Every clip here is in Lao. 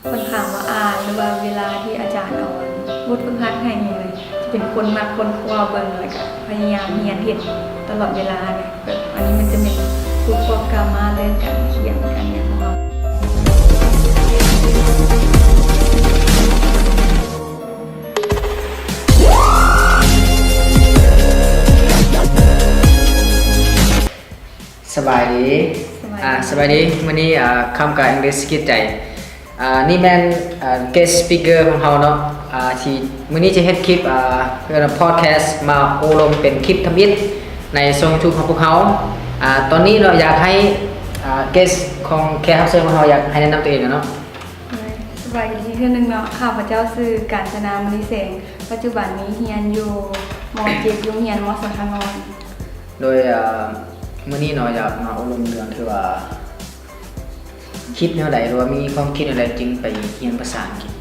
ຂ້ອນຖາມວ່າອ່ານ ຫຼືວ່າເວລາທີ່ອາຈານເອົາບົດຝຶກຫັດໃຫ້ນີ້ ຈະເປັນຄົນມັກຄົ້ນຄວ້າເບິ່ງ ແລ້ວກະພະຍາຍາມຮຽນເຮັດຕະຫຼອດເວລາ. ແບບອັນນີ້ມັນຈະແມ່ນຄືພວກກຣາມມາ ເລື່ອງການຂຽນ ການຫຍັງຂອງເຮົາ. ສະບາຍດີ ສະບາຍດີ ອ່າ ສະບາຍດີ ມື້ນີ້ ອ່າ ຄຳກະ English ສະກິດໃຈ ອ່າ ນີ້ແມ່ນ ອ່າ guest speaker ຂອງເຮົາເນາະ ອ່າ ທີ່ມື້ນີ້ຈະເຮັດຄລິບ ອ່າ ເອີ້ນວ່າ podcast ມາໂອ້ລົມເປັນຄລິບທຳອິດໃນຊ່ອງ YouTube ຂອງພວກເຮົາ. ອ່າ ຕອນນີ້ເນາະ ຢາກໃຫ້ ອ່າ guest ຂອງແຂກຮັບເຊີນຂອງເຮົາ ຢາກໃຫ້ແນະນຳຕົວເອງເນາະ. ສະບາຍດີອີກເທື່ອໜຶ່ງເນາະ ຂ້າພະເຈົ້າຊື່ ການຊະນາ ມະນີແສງ ປັດຈຸບັນນີ້ຮຽນຢູ່ ມໍເຈັດ ໂຮງຮຽນ ມສ ທະນອນ. ໂດຍ ອ່າ ມື້ນີ້ເນາະ ຢາກມາໂອ້ລົມເລື່ອງທີ່ວ່າ ຄິດແນວໃດ ຫຼືວ່າມີຄວາມຄິດແນວໃດຈຶ່ງໄປຮຽນພາສາອັງກິດ?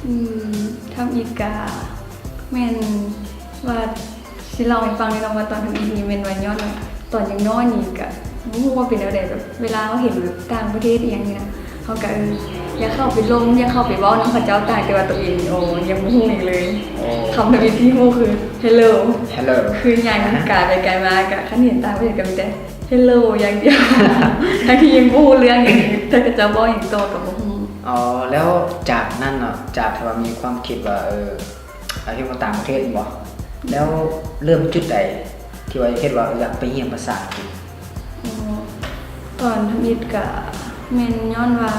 ອືມ ທຳອິດກະແມ່ນວ່າ ຊິເລົ່າໃຫ້ຟັງເລີຍເນາະ ວ່າຕອນທຳອິດນີ້ແມ່ນວ່າຍ້ອນວ່າຕອນຍັງນ້ອຍນີ້ກະບໍ່ຮູ້ວ່າເປັນແນວໃດ ແບບເວລາເຮົາເຫັນແບບຕ່າງປະເທດອີ່ຫຍັງນີ້ນະ ເຮົາກະ ເອີ ຢາກເຂົ້າໄປລົມ ຢາກເຂົ້າໄປເວົ້ານຳເຂົາເຈົ້າຕ່າງ ແຕ່ວ່າໂຕເອງ ໂອ້ ຍັງບໍ່ຮູ້ຫຍັງເລີຍ. ໂອ້ ຄຳທຳອິດທີ່ຮູ້ຄື Hello Hello ຄືຫຍັງ ກາຍໄປກາຍມາກະ ຄັນເຫັນຕ່າງປະເທດກະມີແຕ່ Hello ຢ່າງດຽວ ທັງທີ່ຍັງບໍ່ຮູ້ເລື່ອງຫຍັງ ແຕ່ເຂົາເຈົ້າເວົ້າຫຍັງຕໍ່ກະບໍ່ຮູ້. ອໍ ແລ້ວຈາກນັ້ນເນາະ ຈາກທີ່ວ່າມີຄວາມຄິດວ່າ ເອີ ອາ ເຮັດມາຕ່າງປະເທດແມ່ນບໍ່? ແລ້ວເລີ່ມຈຸດໃດທີ່ວ່າເຮັດວ່າຢາກໄປຮຽນພາສາອັງກິດ? ອໍ ຕອນທຳອິດກະແມ່ນຍ້ອນວ່າ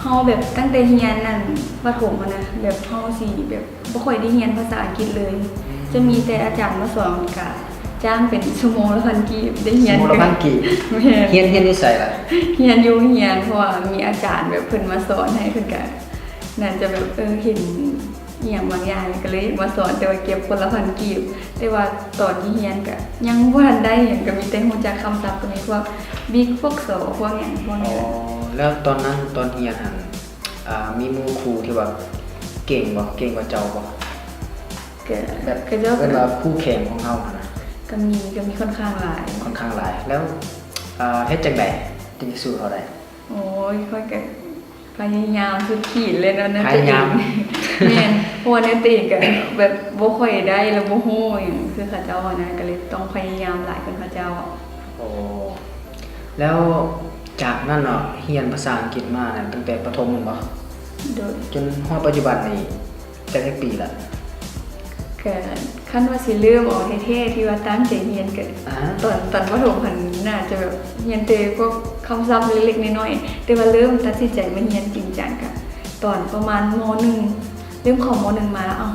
ເຮົາແບບຕັ້ງແຕ່ຮຽນນັ້ນ ປະຖົມຫັ້ນນະ ແບບເຮົາຊິແບບບໍ່ຄ່ອຍໄດ້ຮຽນພາສາອັງກິດເລີຍ ອືມ ຈະມີແຕ່ອາຈານມາສອນ ກະຈ້າງເປັນຊົ່ວໂມງລະພັນກີບ ໄດ້ຮຽນ ຊົ່ວໂມງລະພັນກີບ. ແມ່ນ ຮຽນ ຮຽນຢູ່ໃສລະ? ຮຽນຢູ່ໂຮງຮຽນ ເພາະວ່າມີອາຈານແບບເພິ່ນມາສອນໃຫ້ ເພິ່ນກະ ໜ້າຈະແບບ ເອີ ເຫັນອີ່ຫຍັງບາງຢ່າງ ກະເລີຍມາສອນ ແຕ່ວ່າເກັບຄົນລະພັນກີບ ແຕ່ວ່າຕອນທີ່ຮຽນກະຍັງບໍ່ທັນໄດ້ຫຍັງ ກະມີແຕ່ຮູ້ຈັກຄຳສັບ ກະມີພວກບິກ ພວກສໍ ພວກຫຍັງ ພວກນີ້. ອໍ ແລ້ວຕອນນັ້ນ ຕອນຮຽນຫັ້ນ ອ່າ ມີໝູ່ຄູທີ່ວ່າເກັ່ງບໍ່? ເກັ່ງກວ່າເຈົ້າບໍ່? ກະ ແບບ ເຂົາເຈົ້າ ເອີ້ນວ່າຄູ່ແຂ່ງຂອງເຮົາຫັ້ນນະ ກະມີ ກະມີຂ້ອນຂ້າງຫຼາຍ ຂ້ອນຂ້າງຫຼາຍ. ແລ້ວ ອ່າ ເຮັດຈັ່ງໃດຈຶ່ງຊິສູ້ເຂົາໄດ້? ໂອ້ຍ ຂ້ອຍກະ ພະຍາຍາມສຸດຂີດເລີຍເນາະ ພະຍາຍາມ ແມ່ນ ເພາະວ່າແນວຕົວເອງກະແບບບໍ່ຄ່ອຍໄດ້ ແລ້ວບໍ່ຮູ້ຫຍັງຄືເຂົາເຈົ້າຫັ້ນນະ ກະເລີຍຕ້ອງພະຍາຍາມຫຼາຍກວ່າເຂົາເຈົ້າ. ໂອ້ ແລ້ວຈາກນັ້ນເນາະ ຮຽນພາສາອັງກິດມານັ້ນ ຕັ້ງແຕ່ປະຖົມແມ່ນບໍ່? ໂດຍ ຈົນຮອດປັດຈຸບັນນີ້ ຈັກ ຈັກປີລະ? ກະ ຄັນວ່າຊິເລີ່ມເອົາແທ້ໆ ທີ່ວ່າຕັ້ງໃຈຮຽນກະ ອາ ຕອນ ຕອນປະຖົມຫັ້ນ ໜ້າຈະແບບຮຽນແຕ່ພວກຄຳສັບເລັກໆ ນ້ອຍໆ ແຕ່ວ່າເລີ່ມຕັດສິນໃຈມາຮຽນຈິງຈັງກະຕອນປະມານ ມໍໜຶ່ງ ເລີ່ມເຂົ້າ ມໍໜຶ່ງ ມາແລ້ວ ເອົ້າ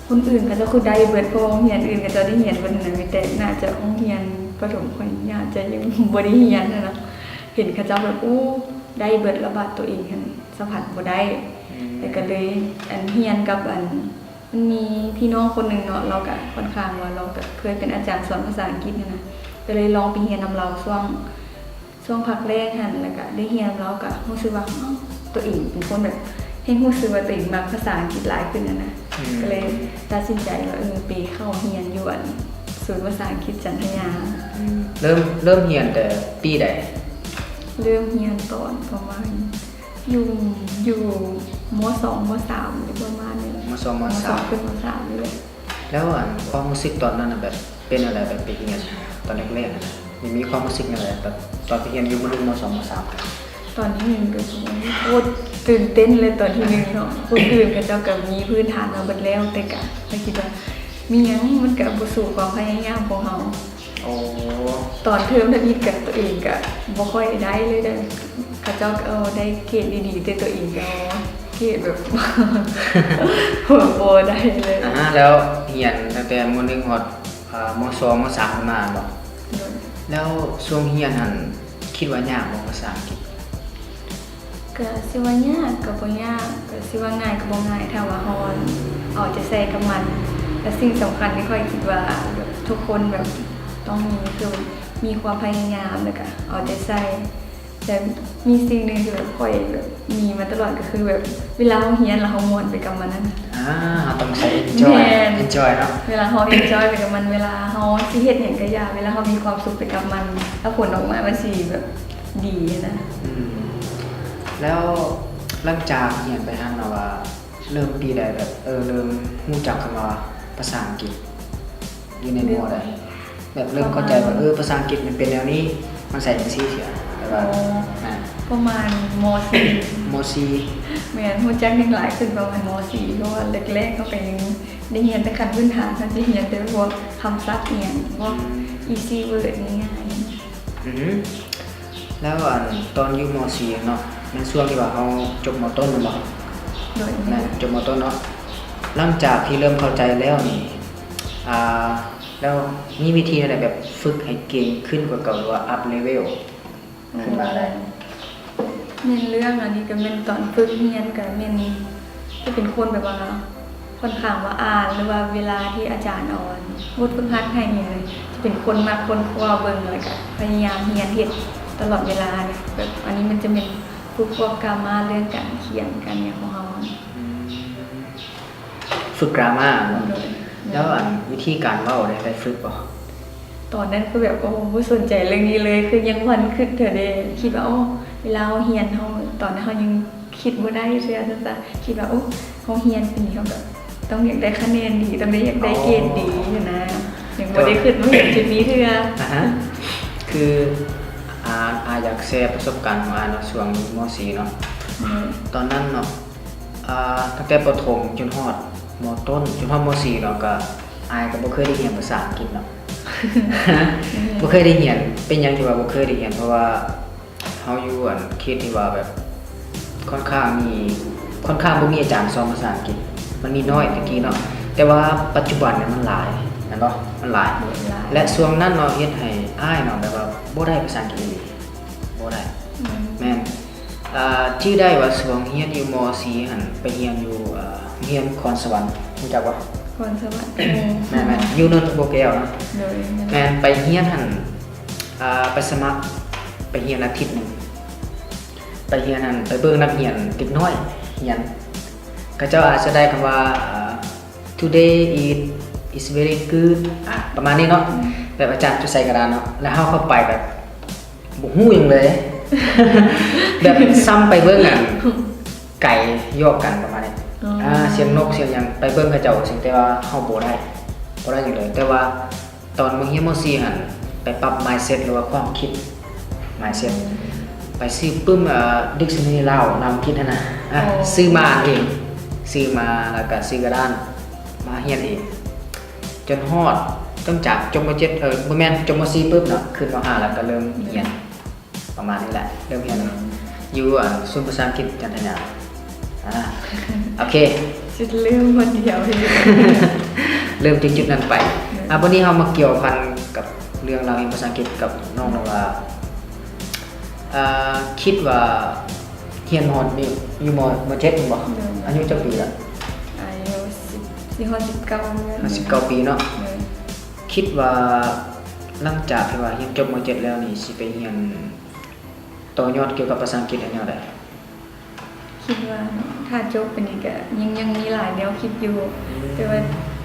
ຄົນອື່ນເຂົາເຈົ້າຄືໄດ້ເບິດ ເພາະວ່າໂຮງຮຽນອື່ນເຂົາເຈົ້າໄດ້ຮຽນເບິດຫັ້ນນະ ມີແຕ່ໜ້າຈະໂຮງຮຽນປະຖົມຂ້ອຍ ໜ້າຈະຍັງບໍ່ໄດ້ຮຽນຫັ້ນນະ ເຫັນເຂົາເຈົ້າແບບ ໂອ້ ໄດ້ເບິດ ແລ້ວບາດໂຕເອງຫັ້ນສຳຜັດບໍ່ໄດ້ ອືມ ແລ້ວກະເລີຍ ອັນ ຮຽນກັບ ອັນ ມັນມີພີ່ນ້ອງຄົນໜຶ່ງເນາະ ລາວກະຂ້ອນຂ້າງວ່າ ລາວກະເຄີຍເປັນອາຈານສອນພາສາອັງກິດຫັ້ນນະ ກະເລີຍລອງໄປຮຽນນຳລາວຊ່ວງ ຊ່ວງພັກແລ້ງຫັ້ນ ແລ້ວກະໄດ້ຮຽນນຳລາວ ກະຮູ້ສຶກວ່າ ເອົ້າ ໂຕເອງເປັນຄົນແບບ ແຮ່ງຮູ້ສຶກວ່າໂຕເອງມັກພາສາອັງກິດຫຼາຍຂຶ້ນຫັ້ນນະ ອືມ ກະເລີຍຕັດສິນໃຈວ່າ ເອີ ໄປເຂົ້າຮຽນຢູ່ ອັນ ສູນພາສາອັງກິດຈັນທະຍາ. ອືມ ເລີ່ມ ເລີ່ມຮຽນແຕ່ປີໃດ? ເລີ່ມຮຽນຕອນປະມານ ຢູ່ ຢູ່ ມໍສອງ ມໍສາມ ປະມານນີ້ແຫຼະ ມໍສອງ ມໍສາມ ຂຶ້ນ ມໍສາມ ນີ້ແຫຼະ. ແລ້ວ ອັນ ຄວາມຮູ້ສຶກຕອນນັ້ນນະ ແບບ ເປັນແນວໃດ? ແບບໄປຮຽນຕອນແລກໆ ນະ ມີ ມີຄວາມຮູ້ສຶກແນວໃດ? ແບບຕອນໄປຮຽນຢູ່ມໍໜຶ່ງ ມໍສອງ ມໍສາມ ຕອນທີໜຶ່ງກະ ໂອ້ ຕື່ນເຕັ້ນເລີຍຕອນທີໜຶ່ງເນາະ ຄົນອື່ນເຂົາເຈົ້າກະມີພື້ນຖານມາເບິດແລ້ວ ແຕ່ກະ ກະຄິດວ່າ ມີຫຍັງມັນກະບໍ່ສູ້ຄວາມພະຍາຍາມຂອງເຮົາ. ໂອ້ ຕອນເທີມທຳອິດກະ ໂຕເອງກະບໍ່ຄ່ອຍໄດ້ເລີຍເດີ້ ເຂົາເຈົ້າກະ ເອີ ໄດ້ເກຣດດີໆ ແຕ່ໂຕເອງກະ ເກຣດແບບ ບໍ່ໄດ້ເລີຍ. ອາ ແລ້ວຮຽນຕັ້ງແຕ່ ມໍໜຶ່ງ ຮອດ ອ່າ ມໍສອງ ມໍສາມ ຂຶ້ນມາແມ່ນບໍ່? ໂດຍ. ແລ້ວຊ່ວງຮຽນຫັ້ນ ຄິດວ່າຍາກບໍ່ ພາສາອັງກິດ? ກະຊິວ່າຍາກກະບໍ່ຍາກ ກະຊິວ່າງ່າຍກະບໍ່ງ່າຍ ຖ້າວ່າເຮົາເອົາໃຈໃສ່ກັບມັນ ແລະ ສິ່ງສຳຄັນທີ່ຂ້ອຍຄິດວ່າແບບທຸກຄົນແບບຕ້ອງມີ ຄືມີຄວາມພະຍາຍາມ ແລ້ວກະເອົາໃຈໃສ່. ແຕ່ມີສິ່ງໜຶ່ງທີ່ແບບຂ້ອຍແບບມີມາຕະຫຼອດ ກະຄືແບບເວລາເຮົາຮຽນແລ້ວເຮົາມ່ວນໄປກັບມັນຫັ້ນນະ. ອາ ເຮົາຕ້ອງໃຊ້ enjoy ແມ່ນ enjoy ເນາະ ເວລາເຮົາ enjoy ໄປກັບມັນ ເວລາເຮົາຊິເຮັດຫຍັງກະຢ່າ ເວລາເຮົາມີຄວາມສຸກໄປກັບມັນ ແລ້ວຜົນອອກມາມັນຊິແບບ ດີຫັ້ນນະ. ອືມ ແລ້ວ ຫຼັງຈາກຮຽນໄປຫັ້ນເນາະ ວ່າເລີ່ມປີໃດ ແບບ ເອີ ເລີ່ມຮູ້ຈັກຄຳວ່າພາສາອັງກິດ ຢູ່ໃນມໍໃດ? ແບບເລີ່ມເຂົ້າໃຈວ່າ ເອີ ພາສາອັງກິດມັນເປັນແນວນີ້ ມັນໃຊ້ຈັ່ງຊີ້ເສຍ ແບບວ່າ ປະມານ ມໍສີ່ ມໍສີ່ ແມ່ນ ຮູ້ຈັກຫຍັງຫຼາຍຂຶ້ນປະມານ ມໍສີ່ ເພາະວ່າແລກໆ ເຮົາກໍຍັງໄດ້ຮຽນແຕ່ຂັ້ນພື້ນຖານ ເຮົາຈະຮຽນແຕ່ພວກຄຳສັບອີ່ຫຍັງ ພວກ easy word ງ່າຍໆ. ອືຮຶ ແລ້ວ ອັນ ຕອນຢູ່ ມໍສີ່ ເນາະ ແມ່ນຊ່ວງທີ່ວ່າເຮົາຈົບ ມໍຕົ້ນ ແມ່ນບໍ່? ໂດຍ ແມ່ນ ແມ່ນ ຈົບ ມໍຕົ້ນ ເນາະ. ຫຼັງຈາກທີ່ເລີ່ມເຂົ້າໃຈແລ້ວນີ້ ອ່າ ແລ້ວມີວິທີແນວໃດແບບຝຶກໃຫ້ເກັ່ງຂຶ້ນກວ່າເກົ່າ ຫຼືວ່າ up level ຂຶ້ນມາໄດ້? ແມ່ນເລື່ອງອັນນີ້ກໍແມ່ນຕອນຝຶກຮຽນກໍແມ່ນ ຈະເປັນຄົນແບບວ່າຂ້ອນຂ້າງວ່າອ່ານ ຫຼືວ່າເວລາທີ່ອາຈານເອົາອັນບົດຝຶກຫັດໃຫ້ນີ້ ຈະເປັນຄົນມັກຄົ້ນຄວ້າເບິ່ງ ແລ້ວກໍພະຍາຍາມຮຽນເຮັດຕະຫຼອດເວລາເດ. ແບບອັນນີ້ມັນຈະແມ່ນພວກ grammar ເລື່ອງການຂຽນການຫຍັງຂອງເຮົາ. ອືມ ຝຶກ grammar ເນາະ. ໂດຍ ແລ້ວອັນວິທີການເວົ້າເດ ໄດ້ຝຶກບໍ່? ຕອນນັ້ນຄືແບບ ໂອ້ ບໍ່ສົນໃຈເລື່ອງນີ້ເລີຍ ຄືຍັງບໍ່ທັນຄິດເທື່ອເດ. ຄິດວ່າ ໂອ້ ເວລາເຮົາຮຽນ ເຮົາ ຕອນນັ້ນເຮົາຍັງຄິດບໍ່ໄດ້ເທື່ອຊັ້ນຊະ ຄິດວ່າ ໂອ້ ເຮົາຮຽນປີນີ້ ເຮົາກໍຕ້ອງຢາກໄດ້ຄະແນນດີ ຕ້ອງໄດ້ ຢາກໄດ້ເກຣດດີຫັ້ນນະ ຍັງບໍ່ໄດ້ຄິດມາເຖິງຈຸດນີ້ເທື່ອ. ອາຮະ ຄື ອ່າ ອາ ຢາກແຊປະສົບການຂອງອາເນາະ ຊ່ວງຢູ່ ມໍສີ່ ເນາະ. ອືມ ຕອນນັ້ນເນາະ ອ່າ ຕັ້ງແຕ່ປະຖົມຈົນຮອດ ມໍຕົ້ນ ຈົນຮອດ ມໍສີ່ ເນາະ ກໍ ອາຍກໍບໍ່ເຄີຍໄດ້ຮຽນພາສາອັງກິດເນາະ ບໍ່ເຄີຍໄດ້ຮຽນ. ເປັນຫຍັງທີ່ວ່າບໍ່ເຄີຍໄດ້ຮຽນ? ເພາະວ່າເຮົາຢູ່ ອັນ ເຂດທີ່ວ່າແບບ ຂ້ອນຂ້າງມີ ຂ້ອນຂ້າງບໍ່ມີອາຈານສອນພາສາອັງກິດ ມັນມີໜ້ອຍແຕ່ກີ້ເນາະ ແຕ່ວ່າປັດຈຸບັນນີ້ມັນຫຼາຍ ແມ່ນບໍ່? ມັນຫຼາຍ ແລະ ຊ່ວງນັ້ນເນາະ ເຮັດໃຫ້ອ້າຍເນາະ ແບບວ່າບໍ່ໄດ້ພາສາອັງກິດອີ່ຫຼີ ບໍ່ໄດ້. ອືມ ແມ່ນ ອ່າ ຈື່ໄດ້ວ່າຊ່ວງຮຽນຢູ່ ມໍສີ່ ຫັ້ນ ໄປຮຽນຢູ່ ເອີ ໂຮງຮຽນຄອນສະຫວັນ ຮູ້ຈັກບໍ່? ຄອນສະຫວັນ ແມ່ນໆ ຢູ່ເນີນພູບໍ່ແກ້ວເນາະ. ໂດຍ ແມ່ນ ໄປຮຽນຫັ້ນ ອ່າ ໄປສະໝັກ ໄປຮຽນອາທິດໜຶ່ງ ໄປຮຽນຫັ້ນ ໄປເບິ່ງນັກຮຽນເດັກນ້ອຍຮຽນ ເຂົາເຈົ້າອາດຈະໄດ້ຄຳວ່າ ອ່າ today is is very good ອ່າ ປະມານນີ້ເນາະ. ອືມ ແບບອາຈານຈະໃສ່ກະດານເນາະ ແລ້ວເຮົາເຂົ້າໄປແບບ ບໍ່ຮູ້ຫຍັງເລີຍ ແບບສ່ຳໄປເບິ່ງອັນໄກ່ຢອກກັນປະມານນີ້. ອໍ ອ່າ ສຽງນົກສຽງຫຍັງ ໄປເບິ່ງເຂົາເຈົ້າ ສິ່ງທີ່ວ່າເຮົາບໍ່ໄດ້ ບໍ່ໄດ້ຫຍັງເລີຍ. ແຕ່ວ່າຕອນມາຮຽນ ມໍສີ່ ຫັ້ນ ໄປປັບ mindset ຫຼືວ່າຄວາມຄິດ mindset ໄປຊື້ປຶ້ມ ເອີ dictionary ລາວ ລາວອັງກິດຫັ້ນນະ ອ່າ ຊື້ມາອ່ານເອງ ຊື້ມາ ແລ້ວກະຊື້ກະດານມາຮຽນເອງ. ຈົນຮອດ ເລີ່ມຈາກຈົບ ມໍເຈັດ ເອີ ບໍ່ແມ່ນ ຈົບ ມໍສີ່ ປຶບເນາະ ຂຶ້ນ ມໍຫ້າ ແລ້ວກໍເລີ່ມຮຽນ ປະມານນີ້ແຫຼະ ເລີ່ມຮຽນຢູ່ ອັນ ສູນພາສາອັງກິດຈັນທະຍາ. ອ່າ ໂອເຄ ຈຸດເລີ່ມຕົ້ນດຽວ ເລີ່ມຈາກຈຸດນັ້ນໄປ. ອືມ ອ່າ ບັດນີ້ເຮົາມາກ່ຽວພັນກັບເລື່ອງລາວຮຽນພາສາອັງກິດກັບນ້ອງ ອືມ ວ່າ ອ່າ ຄິດວ່າຮຽນຮອດນີ້ຢູ່ ມໍ ມໍເຈັດ ແມ່ນບໍ່? ໂດຍ ອາຍຸຈັກປີລະ? ອາຍຸສິບ ຊິຮອດສິບເກົ້າແລ້ວ ສິບເກົ້າປີເນາະ. ໂດຍ ຄິດວ່າຫຼັງຈາກທີ່ວ່າຮຽນຈົບ ມໍເຈັດ ແລ້ວນີ້ ຊິໄປຮຽນຕໍ່ຍອດກ່ຽວກັບພາສາອັງກິດແນວໃດ? ຄິດວ່າເນາະ ຖ້າຈົບໄປນີ້ກະຍັງ ຍັງມີຫຼາຍແນວຄິດຢູ່. ອືມ ແຕ່ວ່າ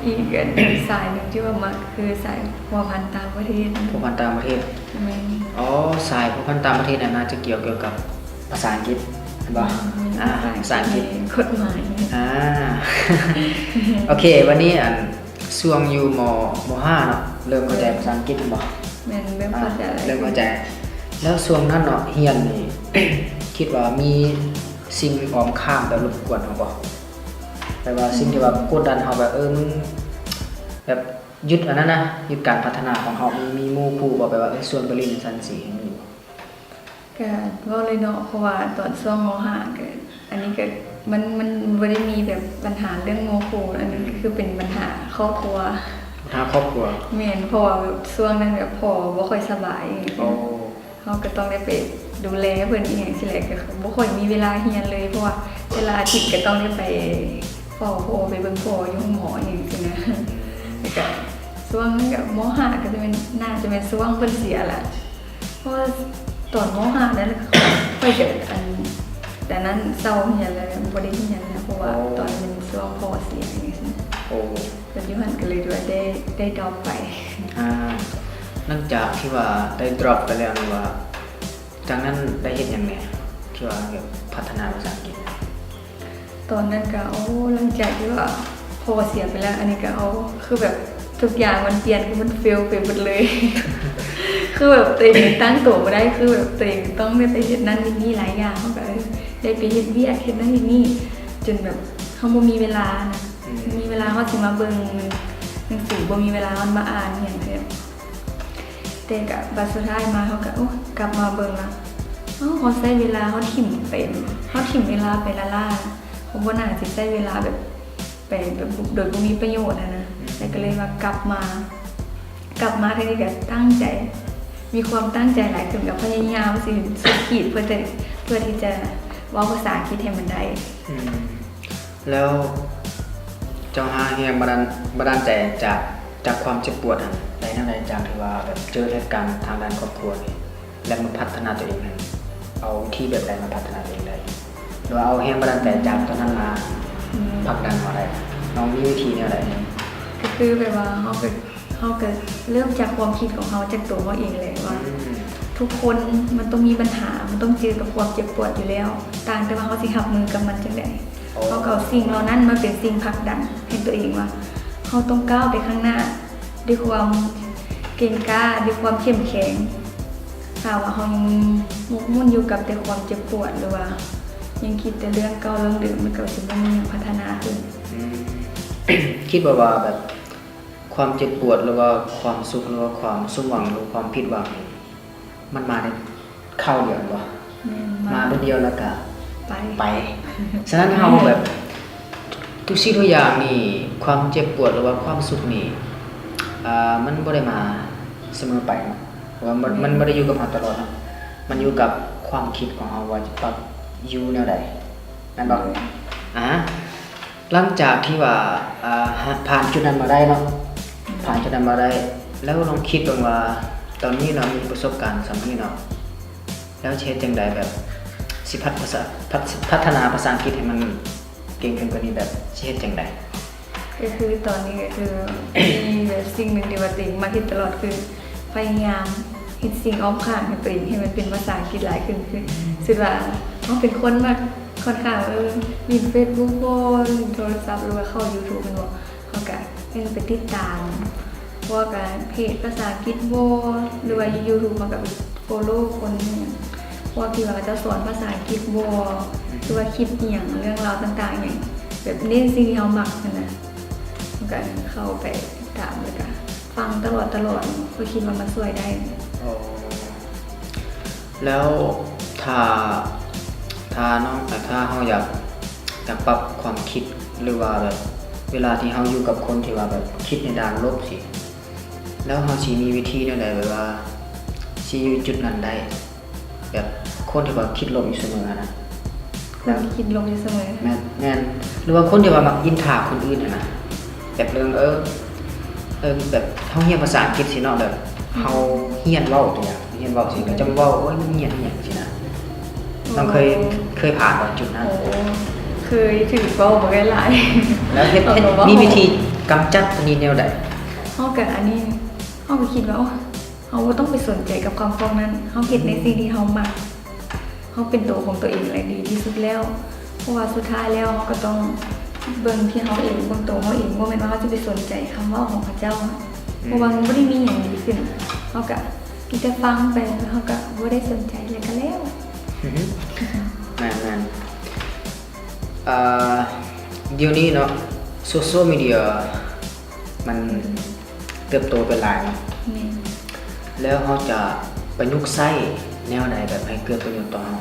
ອີກອັນສາຍໜຶ່ງທີ່ວ່າມັກຄືສາຍພົວພັນຕ່າງປະເທດ. ພົວພັນຕ່າງປະເທດ. ແມ່ນ. ອໍ ສາຍພົວພັນຕ່າງປະເທດນັ້ນ ໜ້າຈະກ່ຽວ ກ່ຽວກັບພາສາອັງກິດ ແມ່ນບໍ່? ແມ່ນ ອ່າ ພາສາອັງກິດ ກົດໝາຍ. ອ່າ ໂອເຄ ວັນນີ້ ອັນ ຊ່ວງຢູ່ ມໍ ມໍຫ້າ ເນາະ ເລີ່ມເຂົ້າໃຈພາສາອັງກິດແມ່ນບໍ່? ແມ່ນ ເລີ່ມເຂົ້າໃຈ ອ່າ ເລີ່ມເຂົ້າໃຈ. ແລ້ວຊ່ວງນັ້ນເນາະ ຮຽນນີ້ ຄິດວ່າມີສິ່ງອ້ອມຂ້າງແບບລົບກວນເຮົາບໍ່? ແບບວ່າສິ່ງທີ່ວ່າກົດດັນເຮົາ ແບບ ເອີ ມຶງ ແບບຢຸດອັນນັ້ນນະ ຢຸດການພັດທະນາຂອງເຮົາ ມີ ມີໝູ່ຄູ່ບໍ່? ແບບວ່າ ເອີ ຊວນໄປຫຼິ້ນຊັ້ນຊີ້ ມີບໍ່? ກະເວົ້າເລີຍເນາະ ເພາະວ່າຕອນຊ່ວງ ມໍຫ້າ ກະ ອັນນີ້ກະ ມັນ ມັນບໍ່ໄດ້ມີແບບບັນຫາເລື່ອງໝູ່ຄູ່ ອັນນີ້ກະຄືເປັນບັນຫາຄອບຄົວ. ບັນຫາຄອບຄົວ. ແມ່ນ ເພາະວ່າແບບຊ່ວງນັ້ນແບບພໍ່ບໍ່ຄ່ອຍສະບາຍ ອໍ ເຮົາກະຕ້ອງໄດ້ໄປດູແລເພິ່ນອີ່ຫຍັງຊີ້ແຫຼະ ກະບໍ່ຄ່ອຍມີເວລາຮຽນເລີຍ ເພາະວ່າແຕ່ລະອາທິດກະຕ້ອງໄດ້ໄປເຝົ້າພໍ່ ໄປເບິ່ງພໍ່ຢູ່ໂຮງໝໍອີ່ຫຍັງຊີ້ນະ. ແລ້ວກະຊ່ວງນັ້ນກະ ມໍຫ້າ ກະຈະແມ່ນ ໜ້າຈະແມ່ນຊ່ວງເພິ່ນເສຍລະ. ເພາະວ່າຕອນ ມໍຫ້າ ນັ້ນ ຂ້ອຍກະ ອັນ ແຕ່ນັ້ນເຊົາຮຽນແລ້ວ ບໍ່ໄດ້ຮຽນແລ້ວ ເພາະວ່າ ໂອ້ ຕອນແມ່ນຊ່ວງພໍ່ເສຍຈັ່ງຊີ້ນະ. ໂອ້ ເພິ່ນຢູ່ຫັ້ນກະເລີຍວ່າໄດ້ ໄດ້ດຣອບໄປ. ອ່າ ຫຼັງຈາກທີ່ວ່າໄດ້ດຣອບໄປແລ້ວນີ້ວ່າ ຈາກນັ້ນໄດ້ເຮັດຫຍັງແດ່ ທີ່ວ່າແບບພັດທະນາພາສາອັງກິດ? ຕອນນັ້ນກໍ ໂອ້ ຫຼັງຈາກທີ່ວ່າພໍ່ເສຍໄປແລ້ວ ອັນນີ້ກໍ ໂອ້ ຄືແບບທຸກຢ່າງມັນປ່ຽນ ຄືມັນເຟວໄປເບິດເລີຍ ຄືແບບຕົວເອງຕັ້ງໂຕບໍ່ໄດ້ ຄືແບບຕົວເອງຕ້ອງໄດ້ໄປເຮັດນັ້ນເຮັດນີ້ຫຼາຍຢ່າງ ເຮົາກໍ ເອີ ໄດ້ໄປເຮັດວຽກເຮັດນັ້ນເຮັດນີ້ ຈົນແບບເຮົາບໍ່ມີເວລານະ ອືມ ບໍ່ມີເວລາ ເຮົາຊິມາເບິ່ງໜັງສື ບໍ່ມີເວລາ ເຮົາມາອ່ານຫຍັງແທ້ ແຕ່ກະບັດສຸດທ້າຍມາເຮົາກະ ໂອ້ ກັບມາເບິ່ງລະ ເອົ້າ ເຮົາໃຊ້ເວລາ ເຮົາຖິ້ມໄປ ເຮົາຖິ້ມເວລາໄປລ້າໆ ເຮົາບໍ່ໜ້າຊິໃຊ້ເວລາແບບ ໄປແບບໂດຍບໍ່ມີປະໂຫຍດຫັ້ນນະ ອືມ ແລ້ວກະເລີຍວ່າກັບມາ ກັບມາເທື່ອນີ້ກະຕັ້ງໃຈ ມີຄວາມຕັ້ງໃຈຫຼາຍຂຶ້ນ ກະພະຍາຍາມຊິສຸດຂີດເພື່ອຈະ ເພື່ອທີ່ຈະເວົ້າພາສາອັງກິດໃຫ້ມັນໄດ້ ອືມ ແລ້ວເຈົ້າຫາແຮງບັນດານ ບັນດານໃຈຈາກ ຈາກຄວາມເຈັບປວດຫັ້ນໄດ້ແນວໃດ? ຈາກທີ່ວ່າແບບເຈີເຫດການທາງດ້ານຄອບຄົວນີ້ ແລ້ວມາພັດທະນາຕົວເອງຫັ້ນ ເອົາວິທີແບບໃດມາພັດທະນາຕົວເອງໄດ້ ຫຼືວ່າເອົາແຮງບັນດານໃຈຈາກຕົວນັ້ນມາ ອືມ ຜັກດັນເຮົາໄດ້? ນ້ອງມີວິທີແນວໃດ? ກໍຄືແບບວ່າເຮົາກໍ ເຮົາກໍເລີ່ມຈາກຄວາມຄິດຂອງເຮົາ ຈາກຕົວເຮົາເອງແຫຼະວ່າ ອືມ ທຸກຄົນມັນຕ້ອງມີບັນຫາ ມັນຕ້ອງເຈີກັບຄວາມເຈັບປວດຢູ່ແລ້ວ ຕ່າງແຕ່ວ່າເຮົາຊິຮັບມືກັບມັນຈັ່ງໃດ. ໂອ້ ເຮົາກໍເອົາສິ່ງເຫຼົ່ານັ້ນມາເປັນສິ່ງຜັກດັນໃຫ້ຕົວເອງວ່າ ເຮົາຕ້ອງກ້າວໄປຂ້າງໜ້າດ້ວຍຄວາມເກັ່ງກ້າ ດ້ວຍຄວາມເຂັ້ມແຂງ. ຖ້າວ່າເຮົາຍັງໝົກໝຸ່ນຢູ່ກັບແຕ່ຄວາມເຈັບປວດ ຫຼືວ່າຍັງຄິດແຕ່ເລື່ອງເກົ່າເລື່ອງເດີມ ມັນກໍຊິບໍ່ມີຫຍັງພັດທະນາຂຶ້ນ. ອືມ ຄິດວ່າ ວ່າແບບ ຄວາມເຈັບປວດ ຫຼືວ່າຄວາມສຸກ ຫຼືວ່າຄວາມສົມຫວັງ ຫຼືຄວາມຜິດຫວັງນີ້ ມັນມາໄດ້ຄາວດຽວແມ່ນບໍ່? ແມ່ນ ມາ ມາແປັບດຽວແລ້ວກະໄປ ໄປ. ສະນັ້ນເຮົາແບບ ທຸກສິ່ງທຸກຢ່າງນີ້ ຄວາມເຈັບປວດ ຫຼືວ່າຄວາມສຸກນີ້ ອ່າ ມັນບໍ່ໄດ້ມາສະເໝີໄປເນາະ ເພາະວ່າມັນ ມັນບໍ່ໄດ້ຢູ່ກັບເຮົາຕະຫຼອດເນາະ ມັນຢູ່ກັບຄວາມຄິດຂອງເຮົາວ່າຈະປັບຢູ່ແນວໃດ ແມ່ນບໍ່? ອາ ຫຼັງຈາກທີ່ວ່າ ອ່າ ຜ່ານຈຸດນັ້ນມາໄດ້ເນາະ ຜ່ານຈຸດນັ້ນມາໄດ້ ແລ້ວລອງຄິດເບິ່ງວ່າ ຕອນນີ້ເນາະ ມີປະສົບການສ່ຳນີ້ເນາະ ແລ້ວຊິເຮັດຈັ່ງໃດ ແບບ ຊິພັດພາສາ ພັດ ພັດທະນາພາສາອັງກິດໃຫ້ມັນເກັ່ງຂຶ້ນກວ່ານີ້ ແບບ ຊິເຮັດຈັ່ງໃດ? ກໍຄືຕອນນີ້ກໍຄືມີແບບສິ່ງໜຶ່ງທີ່ວ່າຕົວເອງມັກເຮັດຕະຫຼອດ ຄືພະຍາຍາມເຮັດສິ່ງອ້ອມຂ້າງໃຫ້ຕົວເອງ ໃຫ້ມັນເປັນພາສາອັງກິດຫຼາຍຂຶ້ນ ຄື ອືມ ສົມມຸດວ່າເຮົາເປັນຄົນມັກ ຂ້ອນຂ້າງ ເອີ ຫຼິ້ນເຟສບຸກບໍ ຫຼິ້ນໂທລະສັບ ຫຼືວ່າເຂົ້າຢູທູບແມ່ນບໍ່ ເຮົາກະ ເອີ ໄປຕິດຕາມພວກ ອາ ເພຈພາສາອັງກິດບໍ ຫຼືວ່າຢູ່ຢູທູບເຮົາກະໄປໂຟໂລຄົນ ພວກທີ່ວ່າເຂົາເຈົ້າສອນພາສາອັງກິດບໍ ອືມ ຫຼືວ່າຄລິບອີ່ຫຍັງ ເລື່ອງລາວຕ່າງໆ ຫຍັງ ແບບເນັ້ນສິ່ງທີ່ເຮົາມັກຫັ້ນນະ ເຮົາກະເຂົ້າໄປຕິດຕາມ ແລ້ວກະຟັງຕະຫຼອດໆ ຂ້ອຍຄິດວ່າມັນຊ່ວຍໄດ້. ອໍ ແລ້ວຖ້າ ຖ້ານ້ອງ ຖ້າເຮົາຢາກ ຢາກປັບຄວາມຄິດ ຫຼືວ່າແບບເວລາທີ່ເຮົາຢູ່ກັບຄົນທີ່ວ່າແບບຄິດໃນດ້ານລົບຊີ້ ແລ້ວເຮົາຊິມີວິທີແນວໃດ ແບບວ່າຊິຢູ່ຈຸດນັ້ນໄດ້ ແບບຄົນທີ່ວ່າຄິດລົບຢູ່ສະເໝີຫັ້ນນະ? ຄົນທີ່ຄິດລົບຢູ່ສະເໝີ? ແມ່ນ ແມ່ນ ຫຼືວ່າຄົນທີ່ວ່າມັກອິນທາຄົນອື່ນຫັ້ນນະ ແບບເລື່ອງ ເອີ ເອີ ແບບເຮົາຮຽນພາສາອັງກິດຊີ້ເນາະ ແບບ ອືມ ເຮົາຮຽນເວົ້າຕົວຢ່າງ ຮຽນເວົ້າຊີ້ ອືມ ເຂົາຈະເວົ້າ ໂອ້ຍ ມັນຫຍັງ ອີ່ຫຍັງຊີ້ນະ. ອໍ ນ້ອງເຄີຍ ເຄີຍຜ່ານບໍ່ຈຸດນັ້ນ? ໂອ້ ເຄີຍຖືກເວົ້າມາຫຼາຍໆ ແລ້ວເຮັດ ເຮົາກໍເວົ້າ ເຮັດ ມີວິທີກຳຈັດຕົວນີ້ແນວໃດ? ເຮົາກໍ ອັນນີ້ ເຮົາກໍຄິດວ່າ ໂອ້ ເຮົາບໍ່ຕ້ອງໄປສົນໃຈກັບຄຳເວົ້ານັ້ນ ເຮົາເຮັດໃນສິ່ງທີ່ເຮົາມັກ ເຮົາເປັນໂຕຂອງຕົວເອງແຫຼະດີທີ່ສຸດແລ້ວ ເພາະວ່າສຸດທ້າຍແລ້ວເຮົາກໍຕ້ອງເບິ່ງທີ່ເຮົາເອງ ເບິ່ງໂຕເຮົາເອງ ບໍ່ແມ່ນວ່າເຮົາຈະໄປສົນໃຈຄຳເວົ້າຂອງເຂົາເຈົ້າ ອືມ ເພາະວ່າມັນບໍ່ໄດ້ມີຫຍັງດີຂຶ້ນ ເຮົາກະມີແຕ່ຟັງໄປ ເຮົາກະບໍ່ໄດ້ສົນໃຈ ແລ້ວກະແລ້ວ. ແມ່ນໆ ອ່າ ດຽວນີ້ເນາະ ໂຊຊຽວມີເດຍ ມັນ ອືມ ເຕີບໂຕໄປຫຼາຍເນາະ ແມ່ນ ແລ້ວເຮົາຈະປະຍຸກໃຊ້ແນວໃດ ແບບໃຫ້ເກີດປະໂຫຍດຕໍ່ເຮົາ?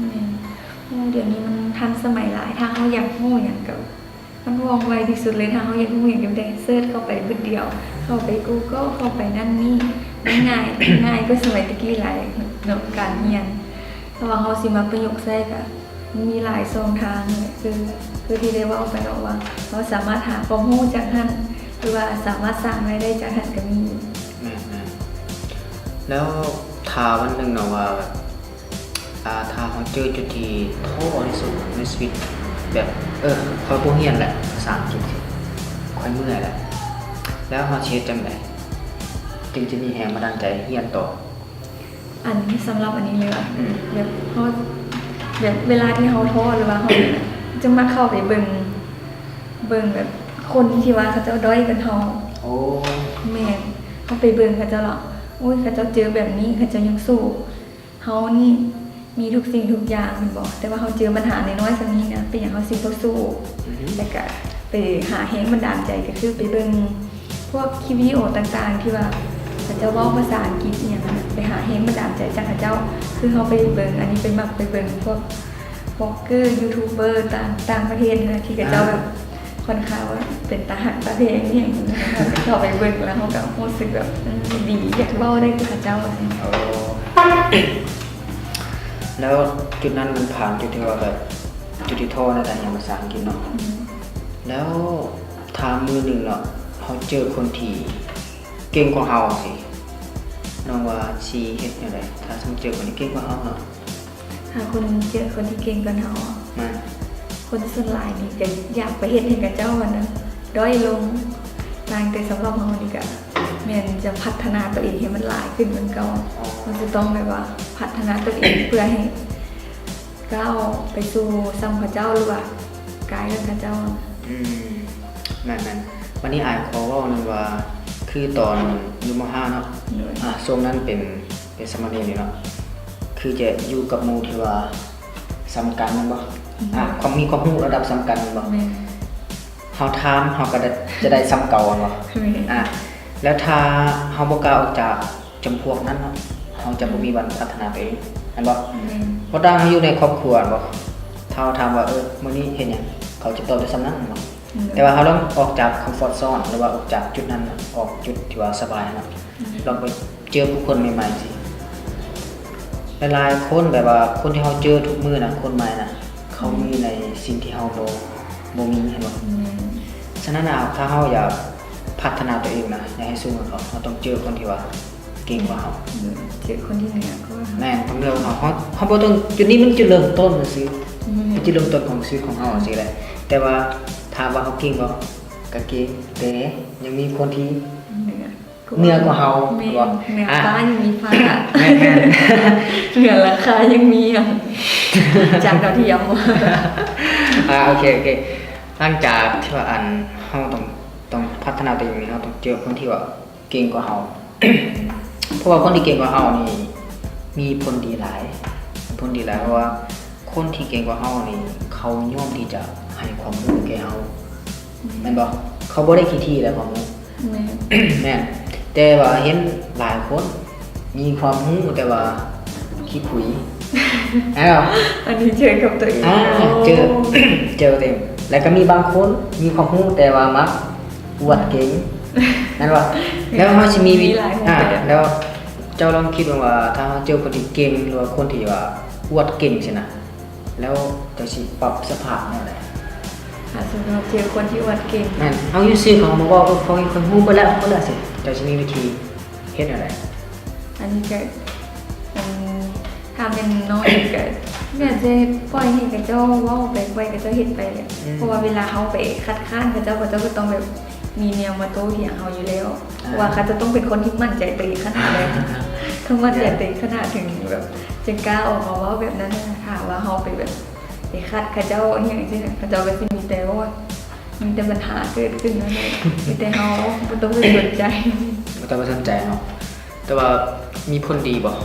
ແມ່ນ ໂອ້ ດຽວນີ້ມັນທັນສະໄໝຫຼາຍ ຖ້າເຮົາຢາກຮູ້ຫຍັງກໍ ມັນວ່ອງໄວທີ່ສຸດເລີຍ ຖ້າເຮົາຢາກຮູ້ຫຍັງກໍມີແຕ່ເສີດເຂົ້າໄປບຶດດຽວ ເຂົ້າໄປກູໂກ ເຂົ້າໄປນັ້ນນີ້ ມັນງ່າຍ ງ່າຍກວ່າສະໄໝແຕ່ກີ້ຫຼາຍເນາະ ການຮຽນ ຖ້າວ່າເຮົາຊິມາປະຍຸກໃຊ້ກໍ ມັນມີຫຼາຍຊ່ອງທາງ ຄື ຄືທີ່ໄດ້ເວົ້າໄປເນາະວ່າ ເຮົາສາມາດຫາຄວາມຮູ້ຈາກຫັ້ນ ຫຼືວ່າສາມາດສ້າງລາຍໄດ້ຈາກຫັ້ນກໍມີ. ແມ່ນໆ ແລ້ວຖ້າວັນໜຶ່ງເນາະວ່າແບບ ອ່າ ຖ້າເຮົາເຈີຈຸດທີ່ທໍ້ທີ່ສຸດໃນຊີວິດ ແບບ ເອີ ຂ້ອຍບໍ່ຮຽນແຫຼະ ພາສາອັງກິດ ຂ້ອຍເມື່ອຍແຫຼະ ແລ້ວເຮົາຊິເຮັດຈັ່ງໃດ ຈຶ່ງຈະມີແຮງບັນດານໃຈຮຽນຕໍ່? ອັນ ສຳລັບອັນນີ້ເລີຍວ່າ ອືມ ແບບເຮົາ ແບບເວລາທີ່ເຮົາທໍ້ ຫຼືວ່າເຮົາ ຈະມັກເຂົ້າໄປເບິ່ງ ເບິ່ງແບບຄົນທີ່ວ່າເຂົາເຈົ້າດ້ອຍກວ່າເຮົາ. ໂອ້ ແມ່ນ ເຮົາໄປເບິ່ງເຂົາເຈົ້າລະ ໂອ້ຍ ເຂົາເຈົ້າເຈີແບບນີ້ ເຂົາເຈົ້າຍັງສູ້. ເຮົານີ້ມີທຸກສິ່ງທຸກຢ່າງແມ່ນບໍ່? ແຕ່ວ່າເຮົາເຈີບັນຫານ້ອຍໆສ່ຳນີ້ນະ ເປັນຫຍັງເຮົາຊິບໍ່ສູ້? ອືຮຶ ແລ້ວກະໄປຫາແຮງບັນດານໃຈ ກໍຄືໄປເບິ່ງພວກຄລິບວິດີໂອຕ່າງໆ ທີ່ວ່າເຂົາເຈົ້າເວົ້າພາສາອັງກິດອີ່ຫຍັງນະ ໄປຫາແຮງບັນດານໃຈຈາກເຂົາເຈົ້າ. ຄືເຮົາໄປເບິ່ງ ອັນນີ້ໄປມັກໄປເບິ່ງພວກ ບລັອກເກີ ຢູທູບເບີຕ່າງ ຕ່າງປະເທດນະ ທີ່ເຂົາເຈົ້າ ອ່າ ແບບ ຄ່ອນຂ້າງວ່າເປັນຕາຮັກຕາແພງອີ່ຫຍັງ ເຮົາເຂົ້າໄປເບິ່ງແລ້ວເຮົາກໍຮູ້ສຶກແບບ ເອີ ດີ ຢາກເວົ້າໄດ້ຄືເຂົາເຈົ້າ. ໂອ້ ແລ້ວຈຸດນັ້ນມັນຜ່ານຈຸດທີ່ວ່າແບບ ຈຸດທີ່ທໍ້ໃນການຮຽນພາສາອັງກິດເນາະ. ອືມ ແລ້ວຖ້າມື້ໜຶ່ງເນາະ ເຮົາເຈີຄົນທີ່ເກັ່ງກວ່າເຮົາຊີ້ ນ້ອງວ່າຊິເຮັດແນວໃດ ຖ້າສົມມຸດເຈີຄົນທີ່ເກັ່ງກວ່າເຮົາເນາະ? ຫາຄົນ ເຈີຄົນທີ່ເກັ່ງກວ່າເຮົາ. ແມ່ນ. ຄົນສ່ວນຫຼາຍນີ້ກໍຢາກໄປເຮັດໃຫ້ເຂົາເຈົ້າຫັ້ນນະ ດ້ອຍລົງ. ຕ່າງແຕ່ສຳລັບເຮົານີ້ກໍແມ່ນຈະພັດທະນາຕົວເອງໃຫ້ມັນຫຼາຍຂຶ້ນກວ່າເກົ່າ. ອໍ ເຮົາຈະຕ້ອງແບບວ່າພັດທະນາຕົວເອງ ເພື່ອໃຫ້ກ້າວໄປສູ່ສ່ຳເຂົາເຈົ້າ ຫຼືວ່າກາຍກັບເຂົາເຈົ້າ. ອືມ ແມ່ນໆ. ບັດນີ້ອ້າຍຂໍເວົ້າໜຶ່ງວ່າ ຄືຕອນຢູ່ ມໍຫ້າ ເນາະ. ໂດຍ. ອາ ຊ່ວງນັ້ນເປັນ ເປັນສາມະເນນນີ້ເນາະ ຄືຈະຢູ່ກັບໝູ່ທີ່ວ່າສ່ຳກັນແມ່ນບໍ່? ອືມ ອ່າ ຄວາມ ມີຄວາມຮູ້ລະດັບສ່ຳກັນແມ່ນບໍ່? ແມ່ນ. ເຮົາຖາມ ເຮົາກໍໄດ້ ຈະໄດ້ສ່ຳເກົ່າແມ່ນບໍ່? ແມ່ນ. ອ່າ ແລ້ວຖ້າເຮົາບໍ່ກ້າອອກຈາກຈຳພວກນັ້ນເນາະ ເຮົາຈະບໍ່ມີວັນພັດທະນາຕົວເອງແມ່ນບໍ່? ແມ່ນ. ບໍ່ຕ່າງເຮົາຢູ່ໃນຄອບຄົວແມ່ນບໍ່? ຖ້າເຮົາຖາມວ່າ ເອີ ມື້ນີ້ເຮັດຫຍັງ? ເຂົາຈະຕອບໄດ້ສ່ຳນັ້ນແມ່ນບໍ່? ແມ່ນ. ແຕ່ວ່າເຮົາລອງອອກຈາກຄອມຟອດໂຊນ ຫຼືວ່າອອກຈາກຈຸດນັ້ນນະ ອອກຈຸດທີ່ວ່າສະບາຍຫັ້ນນະ ອືມ ລອງໄປເຈີຜູ້ຄົນໃໝ່ໆຊິ ຫຼາຍໆຄົນ ແບບວ່າຄົນທີ່ເຮົາເຈີທຸກມື້ນະ ຄົນໃໝ່ນະ ເຂົາ ອືມ ມີໃນສິ່ງທີ່ເຮົາບໍ່ ບໍ່ມີ ເຫັນບໍ່? ແມ່ນ. ສະນັ້ນນະ ຖ້າເຮົາຢາກພັດທະນາຕົວເອງນະ ຢາກໃຫ້ສູງກວ່າເຂົາ ເຮົາຕ້ອງເຈີຄົນທີ່ວ່າເກັ່ງກວ່າເຮົາ. ອືມ ເຈີຄົນທີ່ເໜືອກວ່າເຮົາ. ແມ່ນ ຕ້ອງເໜືອກວ່າເຮົາ ເຮົາ ເຮົາບໍ່ຕ້ອງ ຈຸດນີ້ມັນຈຸດເລີ່ມຕົ້ນຊື່ໆ ແມ່ນ ເປັນຈຸດເລີ່ມຕົ້ນຂອງຊີວິດຂອງເຮົາ ອືມ ຊີ້ແຫຼະ. ແຕ່ວ່າຖາມວ່າເຮົາເກັ່ງບໍ່? ກໍເກັ່ງ ແຕ່ຍັງມີຄົນທີ່ ເໜືອ ເໜືອກວ່າເຮົາ ແມ່ນ ບໍ່? ເໜືອ ອ່າ ຟ້າຍັງມີຟ້າ ແມ່ນໆ ເໜືອຫຼັງຄາຍັງມີຫຍັງ ຈານດາວທຽມ. ອ່າ ໂອເຄ ໂອເຄ ຫຼັງຈາກທີ່ວ່າ ອັນ ເຮົາຕ້ອງ ຕ້ອງພັດທະນາຕົວເອງນີ້ ເຮົາຕ້ອງເຈີຄົນທີ່ວ່າເກັ່ງກວ່າເຮົາ ເພາະວ່າຄົນທີ່ເກັ່ງກວ່າເຮົານີ້ມີຜົນດີຫຼາຍ ມີຜົນດີຫຼາຍ ເພາະວ່າຄົນທີ່ເກັ່ງກວ່າເຮົານີ້ ເຂົາຍອມທີ່ຈະໃຫ້ຄວາມຮູ້ແກ່ເຮົາ ແມ່ນບໍ່? ເຂົາບໍ່ໄດ້ຂີ້ຖີ່ແຫຼະຄວາມຮູ້. ແມ່ນ ແມ່ນ ແຕ່ວ່າເຫັນຫຼາຍຄົນມີຄວາມຮູ້ແຕ່ວ່າຂີ້ຂຸຍ ແມ່ນບໍ່? ອັນນີ້ເຈີກັບຕົວເອງ ອ່າ ເຈີ ເຈີຕົວເອງ ແລ້ວກໍມີບາງຄົນມີຄວາມຮູ້ແຕ່ວ່າມັກອວດເກັ່ງ ແມ່ນບໍ່? ແລ້ວເຮົາຊິມີ ມີຫຼາຍຮູບແບບ ອ່າ ແລ້ວເຈົ້າລອງຄິດເບິ່ງວ່າ ຖ້າເຮົາເຈີຄົນທີ່ເກັ່ງ ຫຼືວ່າຄົນທີ່ວ່າອວດເກັ່ງຊີ້ນະ ແລ້ວເຈົ້າຊິປັບສະພາບແນວໃດ? ຖ້າສົມມຸດເຮົາເຈີຄົນທີ່ອວດເກັ່ງ ແມ່ນ ເຮົາຢູ່ຊື່ເຂົາມາເວົ້າກັບຂ້ອຍ ຂ້ອຍຮູ້ເບິດແລ້ວ ຮູ້ເບິດແລ້ວຊີ້ ເຈົ້າຊິມີວິທີເຮັດແນວໃດ? ອັນນີ້ກໍ ອັນ ຖ້າແມ່ນນ້ອງເອງກໍ ແມ່ນຈະປ່ອຍໃຫ້ເຂົາເຈົ້າເວົ້າໄປ ປ່ອຍເຂົາເຈົ້າເຮັດໄປແຫຼະ ອືມ ເພາະວ່າເວລາເຮົາໄປຄັດຄ້ານເຂົາເຈົ້າ ເຂົາເຈົ້າກໍຕ້ອງແບບ ມີແນວມາໂຕ້ຖຽງເຮົາຢູ່ແລ້ວ ອ່າ ເພາະວ່າເຂົາຈະຕ້ອງເປັນຄົນທີ່ໝັ້ນໃຈຕົວເອງຂະໜາດໃດ ຕ້ອງໝັ້ນໃຈຕົວເອງຂະໜາດ ເອີ ເຖິງແບບ ຈຶ່ງກ້າອອກມາເວົ້າແບບນັ້ນນະ. ຖ້າວ່າເຮົາໄປແບບ ໄປຂັດເຂົາເຈົ້າອີ່ຫຍັງຈັ່ງຊີ້ນະ ເຂົາເຈົ້າກໍຊິມີແຕ່ ໂອ້ຍ ມີແຕ່ບັນຫາເກີດຂຶ້ນນັ້ນແຫຼະ ມີແຕ່ເຮົາບໍ່ຕ້ອງໄປສົນໃຈ ບໍ່ຕ້ອງໄປສົນໃຈເນາະ. ແຕ່ວ່າມີຜົນດີບໍ່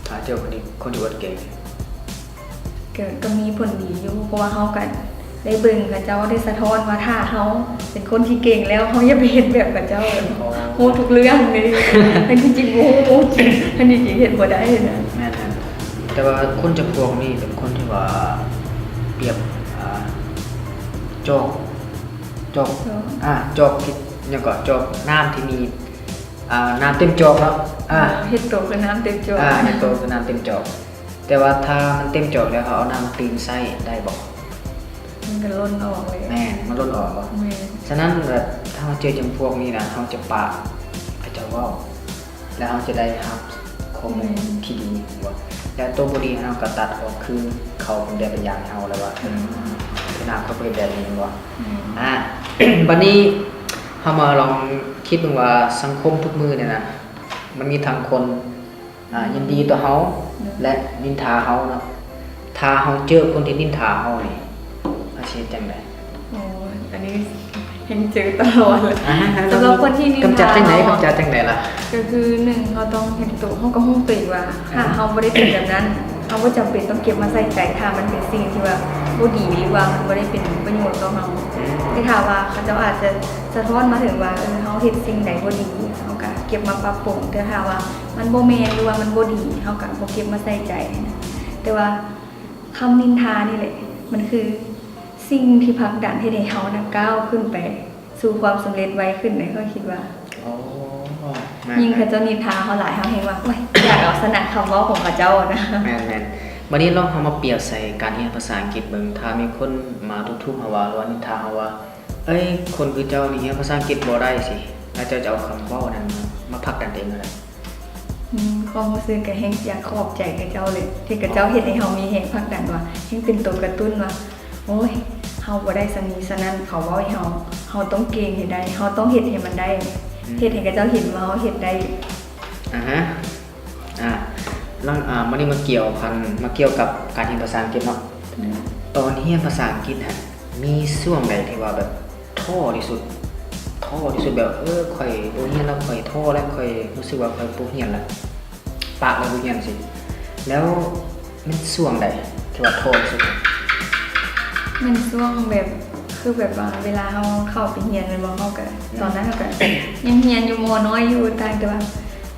ຖ້າເຈີຄົນທີ່ ຄົນທີ່ອວດເກັ່ງ? ກໍ ກໍມີຜົນດີຢູ່ ເພາະວ່າເຮົາກໍໄດ້ເບິ່ງເຂົາເຈົ້າ ໄດ້ສະທ້ອນວ່າ ຖ້າເຮົາເປັນຄົນທີ່ເກັ່ງແລ້ວ ເຮົາຢ່າໄປເຮັດແບບເຂົາເຈົ້າ ແບບ ອໍ ຮູ້ທຸກເລື່ອງເດ້ ທັງທີ່ຈິງບໍ່ຮູ້ ທັງທີ່ຈິງເຮັດບໍ່ໄດ້ນະ. ແມ່ນໆ ແຕ່ວ່າຄົນຈຳພວກນີ້ເປັນຄົນທີ່ວ່າປຽບ ອ່າ ຈອກ ຈອກ ຈອກ ອ່າ ຈອກ ຫຍັງເກາະ ຈອກນ້ຳທີ່ມີ ອ່າ ນ້ຳເຕັມຈອກເນາະ ອ່າ ເອີ ເຮັດໂຕຄືນ້ຳເຕັມຈອກ ອ່າ ເຮັດໂຕຄືນ້ຳເຕັມຈອກ. ແຕ່ວ່າຖ້າມັນເຕັມຈອກແລ້ວ ເຮົາເອົານ້ຳມາຕື່ມໃສ່ໄດ້ບໍ່? ມັນກໍລົ້ນອອກເລີຍ ແມ່ນ ມັນລົ້ນອອກບໍ່? ແມ່ນ. ສະນັ້ນແບບ ຖ້າເຮົາເຈີຈຳພວກນີ້ນະ ເຮົາຈະປາກເຂົາເຈົ້າເວົ້າ ແລ້ວເຮົາຈະໄດ້ຮັບຂໍ້ມູນ ແມ່ນ ທີ່ດີແມ່ນບໍ່? ແລ້ວໂຕບໍ່ດີເຮົາກໍຕັດອອກ ຄືເຂົາເປັນແບບຢ່າງໃຫ້ເຮົາ ແລ້ວວ່າ ອືມ ເອີ ເທື່ອໜ້າເຂົາບໍ່ເຮັດແບບນີ້ແມ່ນບໍ່? ແມ່ນ. ອ່າ ບັດນີ້ເຮົາມາລອງຄິດເບິ່ງວ່າ ສັງຄົມທຸກມື້ນີ້ນະ ມັນມີທັງຄົນ ອ່າ ຍິນດີຕໍ່ເຮົາ ໂດຍ ແລະ ນິນທາເຮົາເນາະ. ຖ້າເຮົາເຈີຄົນທີ່ນິນທາເຮົານີ້ ເຮົາ ເຮັດຈັ່ງໃດ? ໂອ້ ອັນນີ້ແຮງເຈີຕະຫຼອດເລີຍ. ສຳລັບຄົນທີ່ນິນທາ ກຳຈັດຈັ່ງໃດ? ກຳຈັດຈັ່ງໃດລະ? ກໍຄືໜຶ່ງ ເຮົາຕ້ອງເຮັດໂຕ ເຮົາກໍຮູ້ໂຕເອງວ່າ ຖ້າເຮົາບໍ່ໄດ້ເປັນແບບນັ້ນ ເຮົາບໍ່ຈຳເປັນຕ້ອງເກັບມາໃສ່ໃຈ ຖ້າມັນເປັນສິ່ງທີ່ວ່າບໍ່ດີ ຫຼືວ່າມັນບໍ່ໄດ້ເປັນປະໂຫຍດຕໍ່ເຮົາ. ແຕ່ຖ້າວ່າເຂົາເຈົ້າອາດຈະສະທ້ອນມາເຖິງວ່າ ເອີ ເຮົາເຮັດສິ່ງໃດບໍ່ດີ ເຮົາກໍເກັບມາປັບປຸງ ແຕ່ຖ້າວ່າມັນບໍ່ແມ່ນ ຫຼືວ່າມັນບໍ່ດີ ເຮົາກໍບໍ່ເກັບມາໃສ່ໃຈ. ແຕ່ວ່າຄຳນິນທານີ້ແຫຼະ ມັນຄືສິ່ງທີ່ຜັກດັນເຮັດໃຫ້ເຮົານະ ກ້າວຂຶ້ນໄປສູ່ຄວາມສຳເລັດໄວຂຶ້ນໃດ ຂ້ອຍຄິດວ່າ. ໂອ້ ແມ່ນໆ. ຍິ່ງເຂົາເຈົ້ານິນທາເຮົາຫຼາຍ ເຮົາແຮ່ງວ່າ ໂອ້ຍ ຢາກເອົາຊະນະຄຳເວົ້າຂອງເຂົາເຈົ້ານະ. ແມ່ນໆ. ບາດນີ້ລອງເຮົາມາປຽບໃສ່ການຮຽນພາສາອັງກິດເບິ່ງ ຖ້າມີຄົນມາດູຖູກເຮົາວ່າ ຫຼືວ່ານິນທາເຮົາວ່າ ເອີຍ ຄົນຄືເຈົ້ານີ້ຮຽນພາສາອັງກິດບໍ່ໄດ້ຊີ້ ແລ້ວເຈົ້າຈະເອົາຄຳເວົ້ານັ້ນມາຜັກດັນຕົວເອງເທົ່າໃດ? ອືມ ຄວາມຮູ້ສຶກກໍແຮ່ງຢາກຂອບໃຈເຂົາເຈົ້າເລີຍ ທີ່ເຂົາເຈົ້າເຮັດໃຫ້ເຮົາມີແຮງຜັກດັນວ່າ ແຮ່ງເປັນຕົວກະຕຸ້ນວ່າ ໂອ້ຍ ເຮົາບໍ່ໄດ້ຊຳນີ້ຊຳນັ້ນ ເຂົາເວົ້າໃຫ້ເຮົາ ເຮົາຕ້ອງເກັ່ງໃຫ້ໄດ້ ເຮົາຕ້ອງເຮັດໃຫ້ມັນໄດ້ ເຮັດໃຫ້ເຂົາເຈົ້າເຫັນວ່າເຮົາເຮັດໄດ້. ອາຮະ ອາ ຫຼັງ ອາ ມານີ້ມາກ່ຽວພັນ ມາກ່ຽວກັບການຮຽນພາສາອັງກິດເນາະ. ຕອນຮຽນພາສາອັງກິດຫັ້ນ ມີຊ່ວງໃດທີ່ວ່າແບບທໍ້ທີ່ສຸດ ທໍ້ທີ່ສຸດແບບ ເອີ ຂ້ອຍບໍ່ຮຽນແລ້ວ ຂ້ອຍທໍ້ແລ້ວ ຂ້ອຍຮູ້ສຶກວ່າຂ້ອຍບໍ່ຮຽນແລ້ວ ປະແລ້ວບໍ່ຮຽນຊີ້ ແລ້ວແມ່ນຊ່ວງໃດທີ່ວ່າທໍ້ທີ່ສຸດ? ແມ່ນຊ່ວງແບບ ຄືແບບວ່າເວລາເຮົາເຂົ້າໄປຮຽນແມ່ນບໍ່ ເຮົາກໍ ອືມ ຕອນນັ້ນເຮົາກໍຍັງຮຽນຢູ່ ມໍນ້ອຍຢູ່ ຕ່າງແຕ່ວ່າ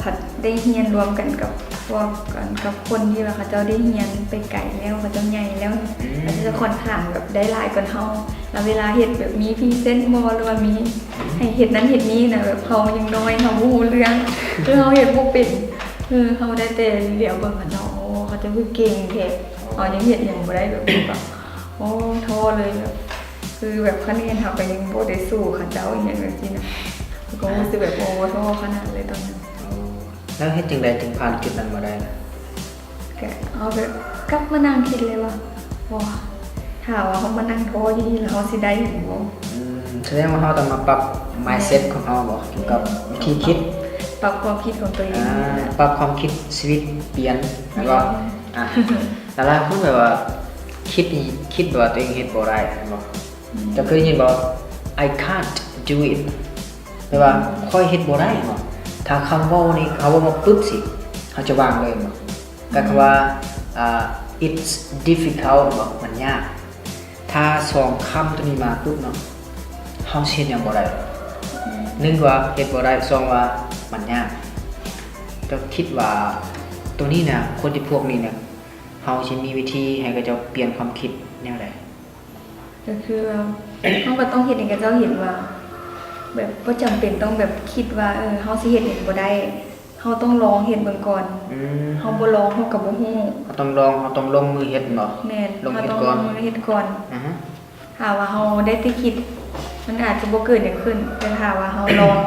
ພັດໄດ້ຮຽນລວມກັນກັບພວກ ກັນກັບຄົນທີ່ວ່າເຂົາເຈົ້າໄດ້ຮຽນໄປໄກແລ້ວ ເຂົາເຈົ້າໃຫຍ່ແລ້ວ ອືມ ເຂົາເຈົ້າຈະຂ້ອນຂ້າງແບບໄດ້ຫຼາຍກວ່າເຮົາ ແລ້ວເວລາເຮັດແບບມີພຣີເຊັນບໍ ຫຼືວ່າມີ ໃຫ້ເຮັດນັ້ນເຮັດນີ້ນະ ແບບເຮົາຍັງນ້ອຍ ເຮົາບໍ່ຮູ້ເລື່ອງ ຄືເຮົາເຮັດບໍ່ເປັນ ຄືເຮົາໄດ້ແຕ່ຫຼຽວເບິ່ງເຂົາເຈົ້າ ໂອ້ ເຂົາເຈົ້າຄືເກັ່ງແທ້ ເຮົາຍັງເຮັດຫຍັງບໍ່ໄດ້ ແບບ ໂອ້ ທໍ້ເລີຍ ແບບ ຄືແບບຄະແນນເຮົາກໍຍັງບໍ່ໄດ້ສູ້ເຂົາເຈົ້າ ອີ່ຫຍັງຈັ່ງຊີ້ນະ ກໍຮູ້ສຶກແບບ ໂອ້ ທໍ້ຂະໜາດເລີຍຕອນນັ້ນ. ແລ້ວເຮັດຈັ່ງໃດຈຶ່ງຜ່ານຈຸດນັ້ນມາໄດ້ລະ? ກໍເຮົາກໍກັບມານັ່ງຄິດເລີຍວ່າ ໂອ້ ຖ້າວ່າເຮົາມານັ່ງທໍ້ຢູ່ນີ້ລະ ເຮົາຊິໄດ້ຢູ່ບໍ່? ອືມ ສະແດງວ່າເຮົາຕ້ອງມາປັບມາຍເຊັດຂອງເຮົາບໍ ກ່ຽວກັບວິທີຄິດ ປັບຄວາມຄິດຂອງຕົວເອງ ອາ ປັບຄວາມຄິດ ຊີວິດປ່ຽນ ແມ່ນບໍ່? ອາ ຫຼາຍໆຄົນແບບວ່າຄິດ ຄິດແບບວ່າຕົວເອງເຮັດບໍ່ໄດ້ ແມ່ນບໍ່? ເຈົ້າເຄີຍໄດ້ຍິນບໍ່? I can't do it ແປວ່າ ຂ້ອຍເຮັດບໍ່ໄດ້ ເນາະ ຖ້າຄຳເວົ້ານີ້ ເຮົາເວົ້າມາປຶບຊິ ເຮົາຈະວາງເລີຍ ເນາະ ກັບຄຳວ່າ ອ່າ it's difficult ເນາະ ມັນຍາກ ຖ້າສອງຄຳໂຕນີ້ມາປຶບເນາະ ເຮົາຊິເຮັດຫຍັງບໍ່ໄດ້ ໜຶ່ງວ່າເຮັດບໍ່ໄດ້ ສອງວ່າມັນຍາກ ເຈົ້າຄິດວ່າໂຕນີ້ນະ ຄົນຈຳພວກນີ້ນະ ເຮົາຊິມີວິທີໃຫ້ເຂົາເຈົ້າປ່ຽນຄວາມຄິດແນວໃດ? ກໍຄືວ່າ ເຮົາກໍຕ້ອງເຮັດໃຫ້ເຂົາເຈົ້າເຫັນວ່າ ແບບບໍ່ຈຳເປັນຕ້ອງແບບຄິດວ່າ ເອີ ເຮົາຊິເຮັດຫຍັງບໍ່ໄດ້ ເຮົາຕ້ອງລອງເຮັດເບິ່ງກ່ອນ ເຮົາບໍ່ລອງເຮົາກໍບໍ່ຮູ້ ເຮົາຕ້ອງລອງ ເຮົາຕ້ອງລົງມືເຮັດເນາະ ແມ່ນ ເຮົາຕ້ອງລົງມືເຮັດກ່ອນ ອາຮະ ຖ້າວ່າເຮົາໄດ້ແຕ່ຄິດ ມັນອາດຈະບໍ່ເກີດຫຍັງຂຶ້ນ ແຕ່ຖ້າວ່າເຮົາລອງ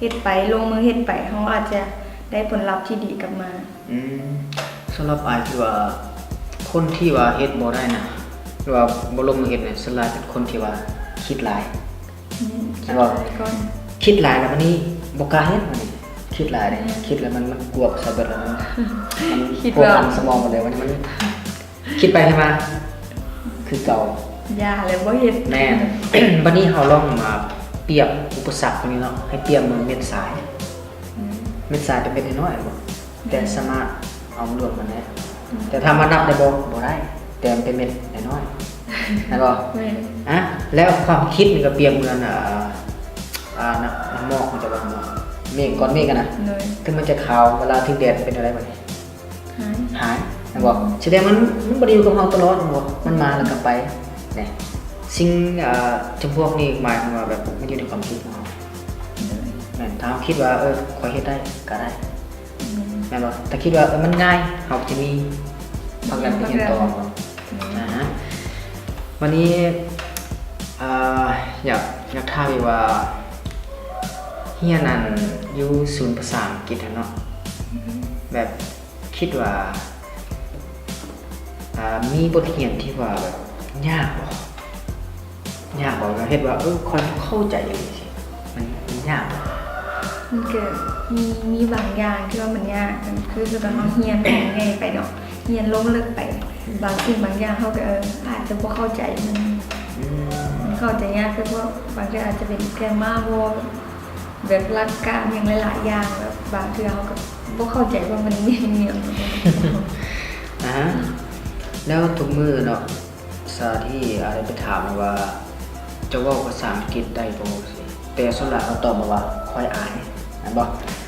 ເຮັດໄປ ລົງມືເຮັດໄປ ເຮົາອາດຈະໄດ້ຜົນລັບທີ່ດີກັບມາ. ອືມ ສຳລັບອ້າຍຄິດວ່າ ຄົນທີ່ວ່າເຮັດບໍ່ໄດ້ນະ ຫຼືວ່າບໍ່ລົງມືເຮັດນະ ສ່ວນຫຼາຍເປັນຄົນທີ່ວ່າຄິດຫຼາຍ ອືມ ແມ່ນບໍ່? ຄິດຫຼາຍແລ້ວບາດນີ້ບໍ່ກ້າເຮັດ ບາດນີ້ຄິດຫຼາຍເດ້ ອືມ ຄິດແລ້ວມັນ ມັນກວບໃສ່ເບິດແລ້ວ ມັນ ມັນພົວພັນສະໝອງໝົດເລີຍ ບາດນີ້ມັນ ຄິດໄປຄິດມາຄືເກົ່າ ຢ່າແລ້ວບໍ່ເຮັດ ແມ່ນ ບາດນີ້ເຮົາລອງມາປຽບອຸປະສັກຕົວນີ້ເນາະ ໃຫ້ປຽບເໝືອນເມັດຊາຍ ອືມ ເມັດຊາຍເປັນເມັດນ້ອຍໆ ແມ່ນບໍ່? ແຕ່ສາມາດເອົາມາລວມກັນໄດ້ ອືມ ແຕ່ຖ້າມານັບໄດ້ບໍ່? ບໍ່ໄດ້ ແຕ່ມັນເປັນເມັດນ້ອຍໆ ແມ່ນບໍ່? ແມ່ນ ອະ ແລ້ວຄວາມຄິດນີ້ກໍປຽບເໝືອນ ອ່າ ອ່າ ນ້ຳ ນ້ຳໝອກ ມັນຈະວ່າເມກ ກ້ອນເມກຫັ້ນນະ ໂດຍ ເຖິງມັນຈະຂາວ ເວລາຖືກແດດເປັນຈັ່ງໃດບາດນີ້? ຫາຍ ຫາຍ ແມ່ນບໍ່? ອືມ ສະແດງມັນ ມັນບໍ່ໄດ້ຢູ່ກັບເຮົາຕະຫຼອດ ແມ່ນບໍ່? ມັນມາແລ້ວກໍໄປ ນີ້ ສິ່ງ ອ່າ ຈຳພວກນີ້ໝາຍເຖິງວ່າແບບມັນຢູ່ໃນຄວາມຄິດຂອງເຮົາ ໂດຍ ແມ່ນ ຖ້າເຮົາຄິດວ່າ ເອີ ຂ້ອຍເຮັດໄດ້ ກໍໄດ້ ອືມ ແມ່ນບໍ່? ຖ້າຄິດວ່າ ເອີ ມັນງ່າຍ ເຮົາກໍຈະມີພັກດັນໄປຮຽນຕໍ່ ອືມ ອ່າ ບາດນີ້ ອ່າ ຢາກ ຢາກຖາມອີກວ່າ ຮຽນອັນຢູ່ສູນພາສາອັງກິດຫັ້ນເນາະ ອືມ ແບບ ຄິດວ່າ ອ່າ ມີບົດຮຽນທີ່ວ່າແບບຍາກບໍ່? ຍາກບໍ່? ແບບເຮັດວ່າ ເອີ ຂ້ອຍບໍ່ເຂົ້າໃຈເລີຍ ມັນ ມັນຍາກບໍ່? ມັນກໍມີ ມີບາງຢ່າງທີ່ວ່າມັນຍາກ ຄື ຄືຕອນເຮົາຮຽນໃຫຍ່ໄປເນາະ ຮຽນລົງເລິກໄປ ອືມ ບາງສິ່ງບາງຢ່າງເຮົາກໍ ເອີ ອາດຈະບໍ່ເຂົ້າໃຈມັນ ອືມ ເຂົ້າໃຈຍາກ ຄືພວກບາງເທື່ອອາດຈະເປັນແກຣມມາບໍ່ ແບບຫຼັກການຫຍັງຫຼາຍໆຢ່າງ ແບບບາງເທື່ອເຮົາກໍບໍ່ເຂົ້າໃຈວ່າມັນແມ່ນອີ່ຫຍັງ. ອາ ແລ້ວທຸກມື້ເນາະ ສາວທີ່ອາໄດ້ໄປຖາມວ່າ ເຈົ້າເວົ້າພາສາອັງກິດໄດ້ບໍ່? ແຕ່ສ່ວນຫຼາຍເຂົາຕອບມາວ່າ ຂ້ອຍອາຍ ແມ່ນບໍ່?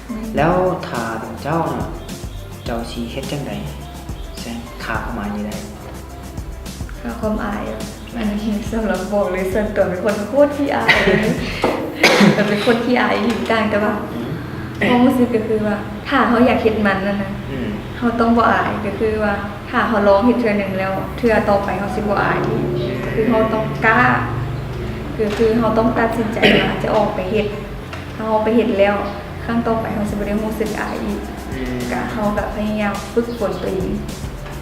ແມ່ນ. ແລ້ວຖ້າເປັນເຈົ້ານະ ເຈົ້າຊິເຮັດຈັ່ງໃດ ແຊງຂ້າມຄວາມອາຍນີ້ໄດ້? ຂ້າມຄວາມອາຍ ອັນນີ້ສຳລັບບອກເລີຍ ສ່ວນຕົວເປັນຄົນໂຄດຂີ້ອາຍເລີຍ ເປັນຄົນຂີ້ອາຍອີ່ຫຼີຈັ່ງ ແຕ່ວ່າ ຄວາມຮູ້ສຶກກໍຄືວ່າ ຖ້າເຮົາຢາກເຮັດມັນນັ້ນນະ ອືມ ເຮົາຕ້ອງບໍ່ອາຍ ກໍຄືວ່າ ຖ້າເຮົາລອງເຮັດເທື່ອໜຶ່ງແລ້ວ ເທື່ອຕໍ່ໄປເຮົາຊິບໍ່ອາຍອີກ ກໍຄືເຮົາຕ້ອງກ້າ ກໍຄືເຮົາຕ້ອງຕັດສິນໃຈວ່າຈະອອກໄປເຮັດ ຖ້າເຮົາໄປເຮັດແລ້ວ ຄັ້ງຕໍ່ໄປເຮົາຊິບໍ່ໄດ້ຮູ້ສຶກອາຍອີກ ອືມ ກະເຮົາກະພະຍາຍາມຝຶກຝົນຕົວເອງ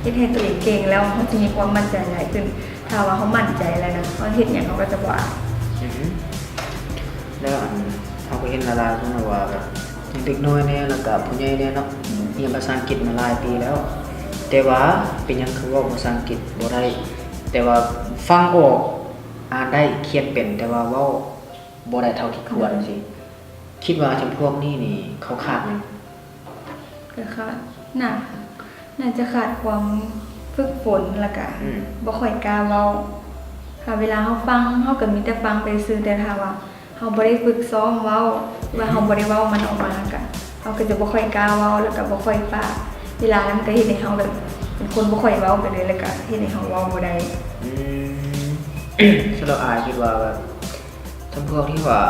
ເຮັດໃຫ້ຕົວເອງເກັ່ງແລ້ວ ເຮົາຈະມີຄວາມໝັ້ນໃຈຫຼາຍຂຶ້ນ ຖ້າວ່າເຮົາໝັ້ນໃຈແລ້ວນະ ເຮົາເຮັດຫຍັງເຮົາກໍຈະບໍ່ອາຍ. ອືຮຶ ແລ້ວອັນ ເຮົາກໍເຫັນຫຼາຍໆຄົນວ່າແບບ ເດັກນ້ອຍແດ່ ແລ້ວກໍຜູ້ໃຫຍ່ແດ່ເນາະ ອືມ ຮຽນພາສາອັງກິດມາຫຼາຍປີແລ້ວ ແຕ່ວ່າເປັນຫຍັງຄືເວົ້າພາສາອັງກິດບໍ່ໄດ້ ແຕ່ວ່າຟັງອອກ ອ່ານໄດ້ ຂຽນເປັນ ແຕ່ວ່າເວົ້າບໍ່ໄດ້ເທົ່າທີ່ຄວນ ອືມ ຊີ້ ຄິດວ່າຈຳພວກນີ້ນີ້ເຂົາຂາດຫຍັງ? ກໍຂາດ ໜ້າ ໜ້າຈະຂາດຄວາມຝຶກຝົນ ແລ້ວກະ ອືມ ບໍ່ຄ່ອຍກ້າເວົ້າ ຖ້າເວລາເຮົາຟັງ ເຮົາກໍມີແຕ່ຟັງໄປຊື່ ແຕ່ຖ້າວ່າເຮົາບໍ່ໄດ້ຝຶກຊ້ອມເວົ້າ ຫຼືວ່າເຮົາ ອືມ ບໍ່ໄດ້ເວົ້າມັນອອກມາ ກໍ ເຮົາກໍຈະບໍ່ຄ່ອຍກ້າເວົ້າ ແລ້ວກໍບໍ່ຄ່ອຍປາກ ເວລານັ້ນມັນກໍເຮັດໃຫ້ເຮົາແບບ ເປັນຄົນບໍ່ຄ່ອຍເວົ້າໄປເລີຍ ແລ້ວກໍເຮັດໃຫ້ເຮົາເວົ້າບໍ່ໄດ້. ອືມ ສຳລັບອ້າຍຄິດວ່າແບບ ຈຳພວກທີ່ວ່າ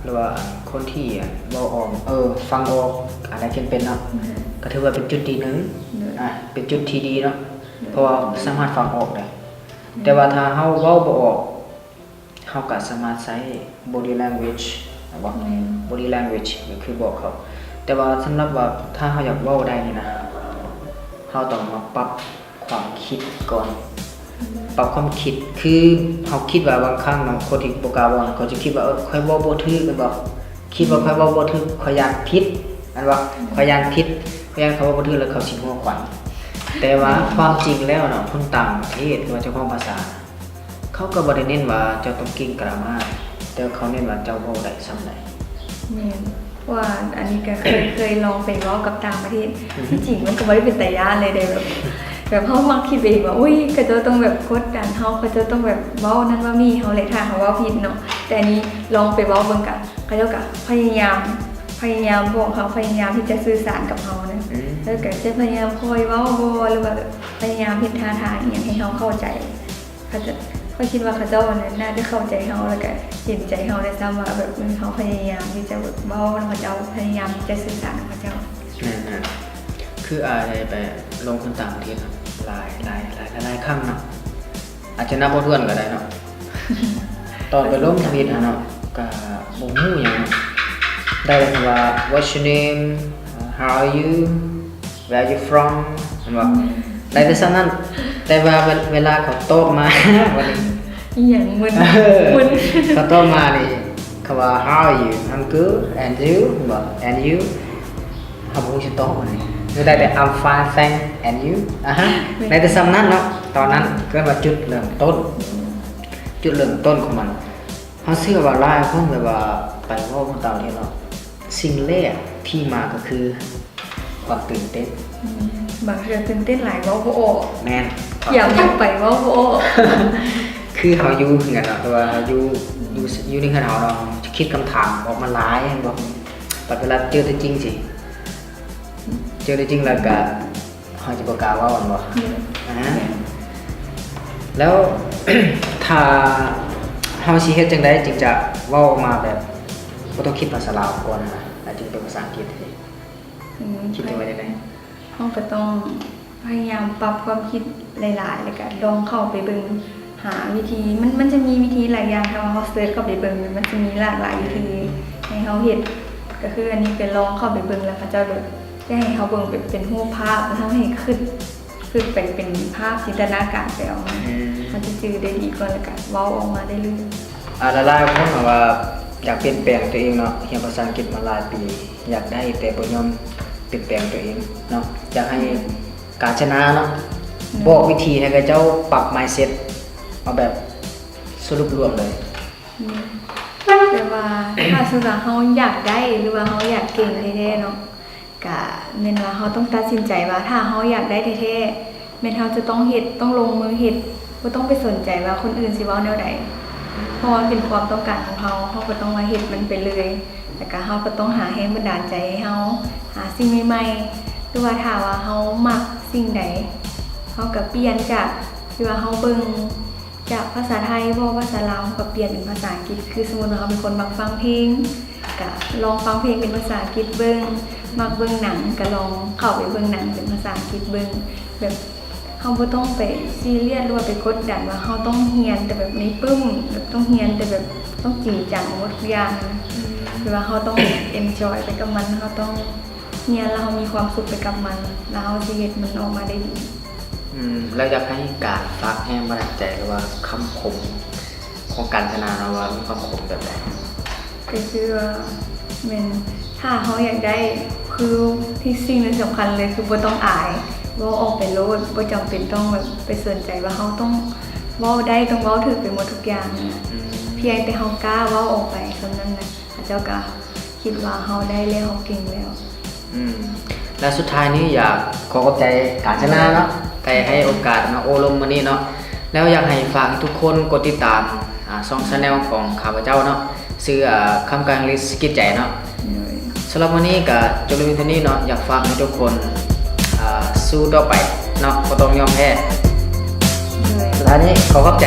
ຫຼືວ່າຄົນທີ່ເວົ້າອອກ ເອີ ຟັງອອກ ອ່ານໄດ້ ຂຽນເປັນເນາະ ແມ່ນ ກໍຖືວ່າເປັນຈຸດທີ່ໜຶ່ງ ໂດຍ ອ່າ ເປັນຈຸດທີ່ດີເນາະ ໂດຍ ເພາະວ່າສາມາດຟັງອອກໄດ້ ອືມ ແຕ່ວ່າຖ້າເຮົາເວົ້າບໍ່ອອກ ເຮົາກໍສາມາດໃຊ້ body language ແມ່ນບໍ່? ແມ່ນ body language ກໍຄືບອກເຂົາ ແຕ່ວ່າສຳລັບວ່າຖ້າເຮົາຢາກເວົ້າໄດ້ນີ້ນະ ເຮົາຕ້ອງມາປັບ ຄວາມຄິດກ່ອນ ອືມ ປັບຄວາມຄິດ ຄືເຮົາຄິດວ່າບາງຄັ້ງເນາະ ຄົນທີ່ບໍ່ກ້າເວົ້ານະ ເຂົາຈະຄິດວ່າ ເອີ ຂ້ອຍເວົ້າບໍ່ຖືກ ແມ່ນບໍ່? ຄິດວ່າ ອືມ ຂ້ອຍເວົ້າບໍ່ຖືກ ຂ້ອຍຢ້ານຜິດ ແມ່ນບໍ່? ອືມ ຂ້ອຍຢ້ານຜິດ ຂ້ອຍຢ້ານເຂົາເວົ້າບໍ່ຖືກ ແລ້ວເຂົາຊິຫົວຂວັນ ແຕ່ວ່າ ອືມ ຄວາມຈິງແລ້ວເນາະ ຄົນຕ່າງປະເທດ ຫຼືວ່າເຈົ້າຂອງພາສາ ເຂົາກໍບໍ່ໄດ້ເນັ້ນວ່າເຈົ້າຕ້ອງເກັ່ງກຣາມາ ແຕ່ເຂົາເນັ້ນວ່າເຈົ້າເວົ້າໄດ້ສ່ຳໃດ. ແມ່ນ ເພາະວ່າອັນນີ້ກໍເຄີຍ ເຄີຍລອງໄປເວົ້າກັບຕ່າງປະເທດ ອືຮຶ ທີ່ຈິງມັນກໍບໍ່ໄດ້ເປັນຕາຢ້ານເລີຍເດ້ ແບບ ແບບເຮົາມັກຄິດໄປເອງວ່າ ອຸ້ຍ ເຂົາເຈົ້າຕ້ອງແບບກົດດັນເຮົາ ເຂົາເຈົ້າຕ້ອງແບບເວົ້ານັ້ນເວົ້ານີ້ເຮົາແຫຼະ ຖ້າເຮົາເວົ້າຜິດເນາະ ແຕ່ອັນນີ້ລອງໄປເວົ້າເບິ່ງ ກະເຂົາເຈົ້າກະພະຍາຍາມ ພະຍາຍາມບອກເຮົາ ພະຍາຍາມທີ່ຈະສື່ສານກັບເຮົານະ ອືມ ແລ້ວກະຈະພະຍາຍາມຄ່ອຍເວົ້າບໍ່ ຫຼືວ່າແບບພະຍາຍາມເຮັດທ່າທາງອີ່ຫຍັງໃຫ້ເຮົາເຂົ້າໃຈ. ເຂົາເຈົ້າ ຂ້ອຍຄິດວ່າເຂົາເຈົ້ານັ້ນໜ້າຈະເຂົ້າໃຈເຮົາ ແລ້ວກະເຫັນໃຈເຮົາດ້ວຍຊ້ຳວ່າແບບ ເອີ ເຮົາພະຍາຍາມທີ່ຈະແບບເວົ້ານຳເຂົາເຈົ້າ ພະຍາຍາມທີ່ຈະສື່ສານນຳເຂົາເຈົ້າ. ແມ່ນໆ ຄືອ້າຍໄດ້ໄປລົງທຶນຕ່າງປະເທດຫຼາຍ ຫຼາຍ ຫຼາຍ ຫຼາຍ ຫຼາຍຄັ້ງເນາະ ອາດຈະນັບບໍ່ຖ້ວນກໍໄດ້ເນາະ ຕອນໄປລົງທຳອິດຫັ້ນເນາະ ກະບໍ່ຮູ້ຫຍັງເນາະ ໄດ້ແຕ່ຄຳວ່າ What's your name? How are you? Where are you from? ແມ່ນບໍ່? ອືມ ໄດ້ແຕ່ສ່ຳນັ້ນ ແຕ່ວ່າເວ ເວລາເຂົາຕອບມາ ບັດນີ້ ອີ່ຫຍັງມຶນ ເອີ ມຶນ ເຂົາຕອບມານີ້ ເຂົາວ່າ How are you? I'm good. And you? ແມ່ນບໍ່? And you? ເຮົາບໍ່ຮູ້ຊິຕອບມັນນີ້ ໄດ້ແຕ່ I'm fine, thanks. And you? ອາຮະ ແມ່ນ ໄດ້ແຕ່ສ່ຳນັ້ນເນາະ ຕອນນັ້ນ ອືມ ເອີ້ນວ່າຈຸດເລີ່ມຕົ້ນ ອືມ ຈຸດເລີ່ມຕົ້ນຂອງມັນ. ເຮົາເຊື່ອວ່າຫຼາຍຄົນແບບວ່າໄປເວົ້າກັບຕ່າງປະເທດເນາະ ສິ່ງແລກທີ່ມາກໍຄືຄວາມຕື່ນເຕັ້ນ ອືມ ບາງເທື່ອຕື່ນເຕັ້ນຫຼາຍເວົ້າບໍ່ອອກ ແມ່ນ ກຽມຫຍັງໄປເວົ້າບໍ່ອອກ ຄືເຮົາຢູ່ເຮືອນເນາະ ແຕ່ວ່າເຮົາຢູ່ ອືມ ຢູ່ ຢູ່ໃນເຮືອນເຮົາເນາະ ຈະຄິດຄຳຖາມອອກມາຫຼາຍແມ່ນບໍ່ ອືມ ບັດເວລາເຈີຕົວຈິງຊິ ເຈີຕົວຈິງແລ້ວກະ ເຮົາຈະບໍ່ກ້າເວົ້າແມ່ນບໍ່? ແມ່ນ ອາ ແມ່ນ ແລ້ວ ຖ້າເຮົາຊິເຮັດຈັ່ງໃດຈຶ່ງຈະເວົ້າອອກມາແບບບໍ່ຕ້ອງຄິດພາສາລາວກ່ອນນະ ແລ້ວຈຶ່ງເປັນພາສາອັງກິດ? ອືມ ຄິດວ່າຈັ່ງໃດ? ເຮົາກໍຕ້ອງພະຍາຍາມປັບຄວາມຄິດຫຼາຍໆ ແລ້ວກໍລອງເຂົ້າໄປເບິ່ງ ຫາວິທີ ມັນ ມັນຈະມີວິທີຫຼາຍຢ່າງ ຖ້າວ່າເຮົາເສີດເຂົ້າໄປເບິ່ງ ມັນຈະມີຫຼາກຫຼາຍວິທີ ອືມ ໃຫ້ເຮົາເຮັດ ກໍຄືອັນນີ້ໄປລອງເຂົ້າໄປເບິ່ງ ແລ້ວເຂົາເຈົ້າແບບຢາກໃຫ້ເຮົາເບິ່ງເປັນ ເປັນຮູບພາບ ແລ້ວເຮົາໃຫ້ຄິດ ຄິດໄປເປັນພາບຈິນຕະນາການໄປອອກມາ ອືມ ເຮົາຈະຈື່ໄດ້ດີກ່ອນ ແລ້ວກໍເວົ້າອອກມາໄດ້ເລີຍ. ອ່າ ຫຼາຍໆຄົນວ່າຢາກປ່ຽນແປງຕົວເອງເນາະ ຮຽນພາສາອັງກິດມາຫຼາຍປີ ຢາກໄດ້ແຕ່ບໍ່ຍອມປ່ຽນແປງຕົວເອງເນາະ ຢາກໃຫ້ ອືມ ການຊະນະເນາະ ອືມ ບອກວິທີໃຫ້ເຂົາເຈົ້າປັບ mindset ເອົາແບບສະຫຼຸບລວມເລີຍ ແບບວ່າ ຖ້າສົມມຸດວ່າເຮົາຢາກໄດ້ ຫຼືວ່າເຮົາຢາກເກັ່ງແທ້ໆເນາະ ກະແມ່ນວ່າເຮົາຕ້ອງຕັດສິນໃຈວ່າ ຖ້າເຮົາຢາກໄດ້ແທ້ໆ ແມ່ນເຮົາຈະຕ້ອງເຮັດ ຕ້ອງລົງມືເຮັດ ບໍ່ຕ້ອງໄປສົນໃຈວ່າຄົນອື່ນຊິເວົ້າແນວໃດ ເພາະວ່າມັນເປັນຄວາມຕ້ອງການຂອງເຮົາ ເຮົາກໍຕ້ອງວ່າເຮັດມັນໄປເລີຍ ແລ້ວກະເຮົາກໍຕ້ອງຫາແຮງບັນດານໃຈໃຫ້ເຮົາ ຫາສິ່ງໃໝ່ໆ ຫຼືວ່າຖ້າວ່າເຮົາມັກສິ່ງໃດ ເຮົາກໍປ່ຽນຈາກທີ່ວ່າເຮົາເບິ່ງ ຈາກພາສາໄທເວົ້າພາສາລາວ ເຮົາກໍປ່ຽນເປັນພາສາອັງກິດ ຄືສົມມຸດວ່າເຮົາເປັນຄົນມັກຟັງເພງ ກະລອງຟັງເພງເປັນພາສາອັງກິດເບິ່ງ ມັກເບິ່ງໜັງ ກະລອງເຂົ້າໄປເບິ່ງໜັງເປັນພາສາອັງກິດເບິ່ງ ແບບເຮົາບໍ່ຕ້ອງໄປຊີຣຽສ ຫຼືວ່າໄປກົດດັນວ່າເຮົາຕ້ອງຮຽນແຕ່ແບບໃນປຶ້ມ ແບບຕ້ອງຮຽນແຕ່ແບບຕ້ອງຈິງຈັງໝົດທຸກຢ່າງ ແບບວ່າເຮົາຕ້ອງເອັນຈອຍໄປກັບມັນ ເຮົາຕ້ອງຮຽນແລ້ວເຮົາມີຄວາມສຸກໄປກັບມັນ ແລ້ວເຮົາຊິເຮັດມັນອອກມາໄດ້ດີ. ອືມ ແລ້ວຢາກໃຫ້ການຝາກແຮງບັນດານໃຈ ຫຼືວ່າຄຳຄົມຂອງການຊະນະເນາະ ວ່າມີຄຳຄົມແບບໃດ? ກໍຄືວ່າແມ່ນ ຖ້າເຮົາຢາກໄດ້ ຄືທີ່ສິ່ງທີ່ສຳຄັນເລີຍ ຄືບໍ່ຕ້ອງອາຍ ເວົ້າອອກໄປໂລດ ບໍ່ຈຳເປັນຕ້ອງແບບໄປສົນໃຈວ່າເຮົາຕ້ອງເວົ້າໄດ້ ຕ້ອງເວົ້າຖືກໄປໝົດທຸກຢ່າງນັ້ນນະ ອືມ ພຽງແຕ່ເຮົາກ້າເວົ້າອອກໄປສ່ຳນັ້ນນະ ເຂົາເຈົ້າກໍຄິດວ່າເຮົາໄດ້ແລ້ວ ເຮົາເກັ່ງແລ້ວ. ອືມ ແລະ ສຸດທ້າຍນີ້ຢາກຂໍຂອບໃຈການຊະນະເນາະ ທີ່ໃຫ້ໂອກາດມາໂອ້ລົມມື້ນີ້ເນາະ ແລ້ວຢາກໃຫ້ຝາກໃຫ້ທຸກຄົນກົດຕິດຕາມ ອາ ຊ່ອງ channel ຂອງຂ້າພະເຈົ້າເນາະ ຊື່ ອາ ຄຳກາງລິດ ສະກິດໃຈເນາະ. ໂດຍ ສຳລັບມື້ນີ້ກໍຈົບລົງພຽງເທົ່ານີ້ເນາະ ຢາກຝາກໃຫ້ທຸກຄົນ ອາ ສູ້ຕໍ່ໄປເນາະ ບໍ່ຕ້ອງຍອມແພ້. ໂດຍ ສຸດທ້າຍນີ້ຂໍຂອບໃຈ.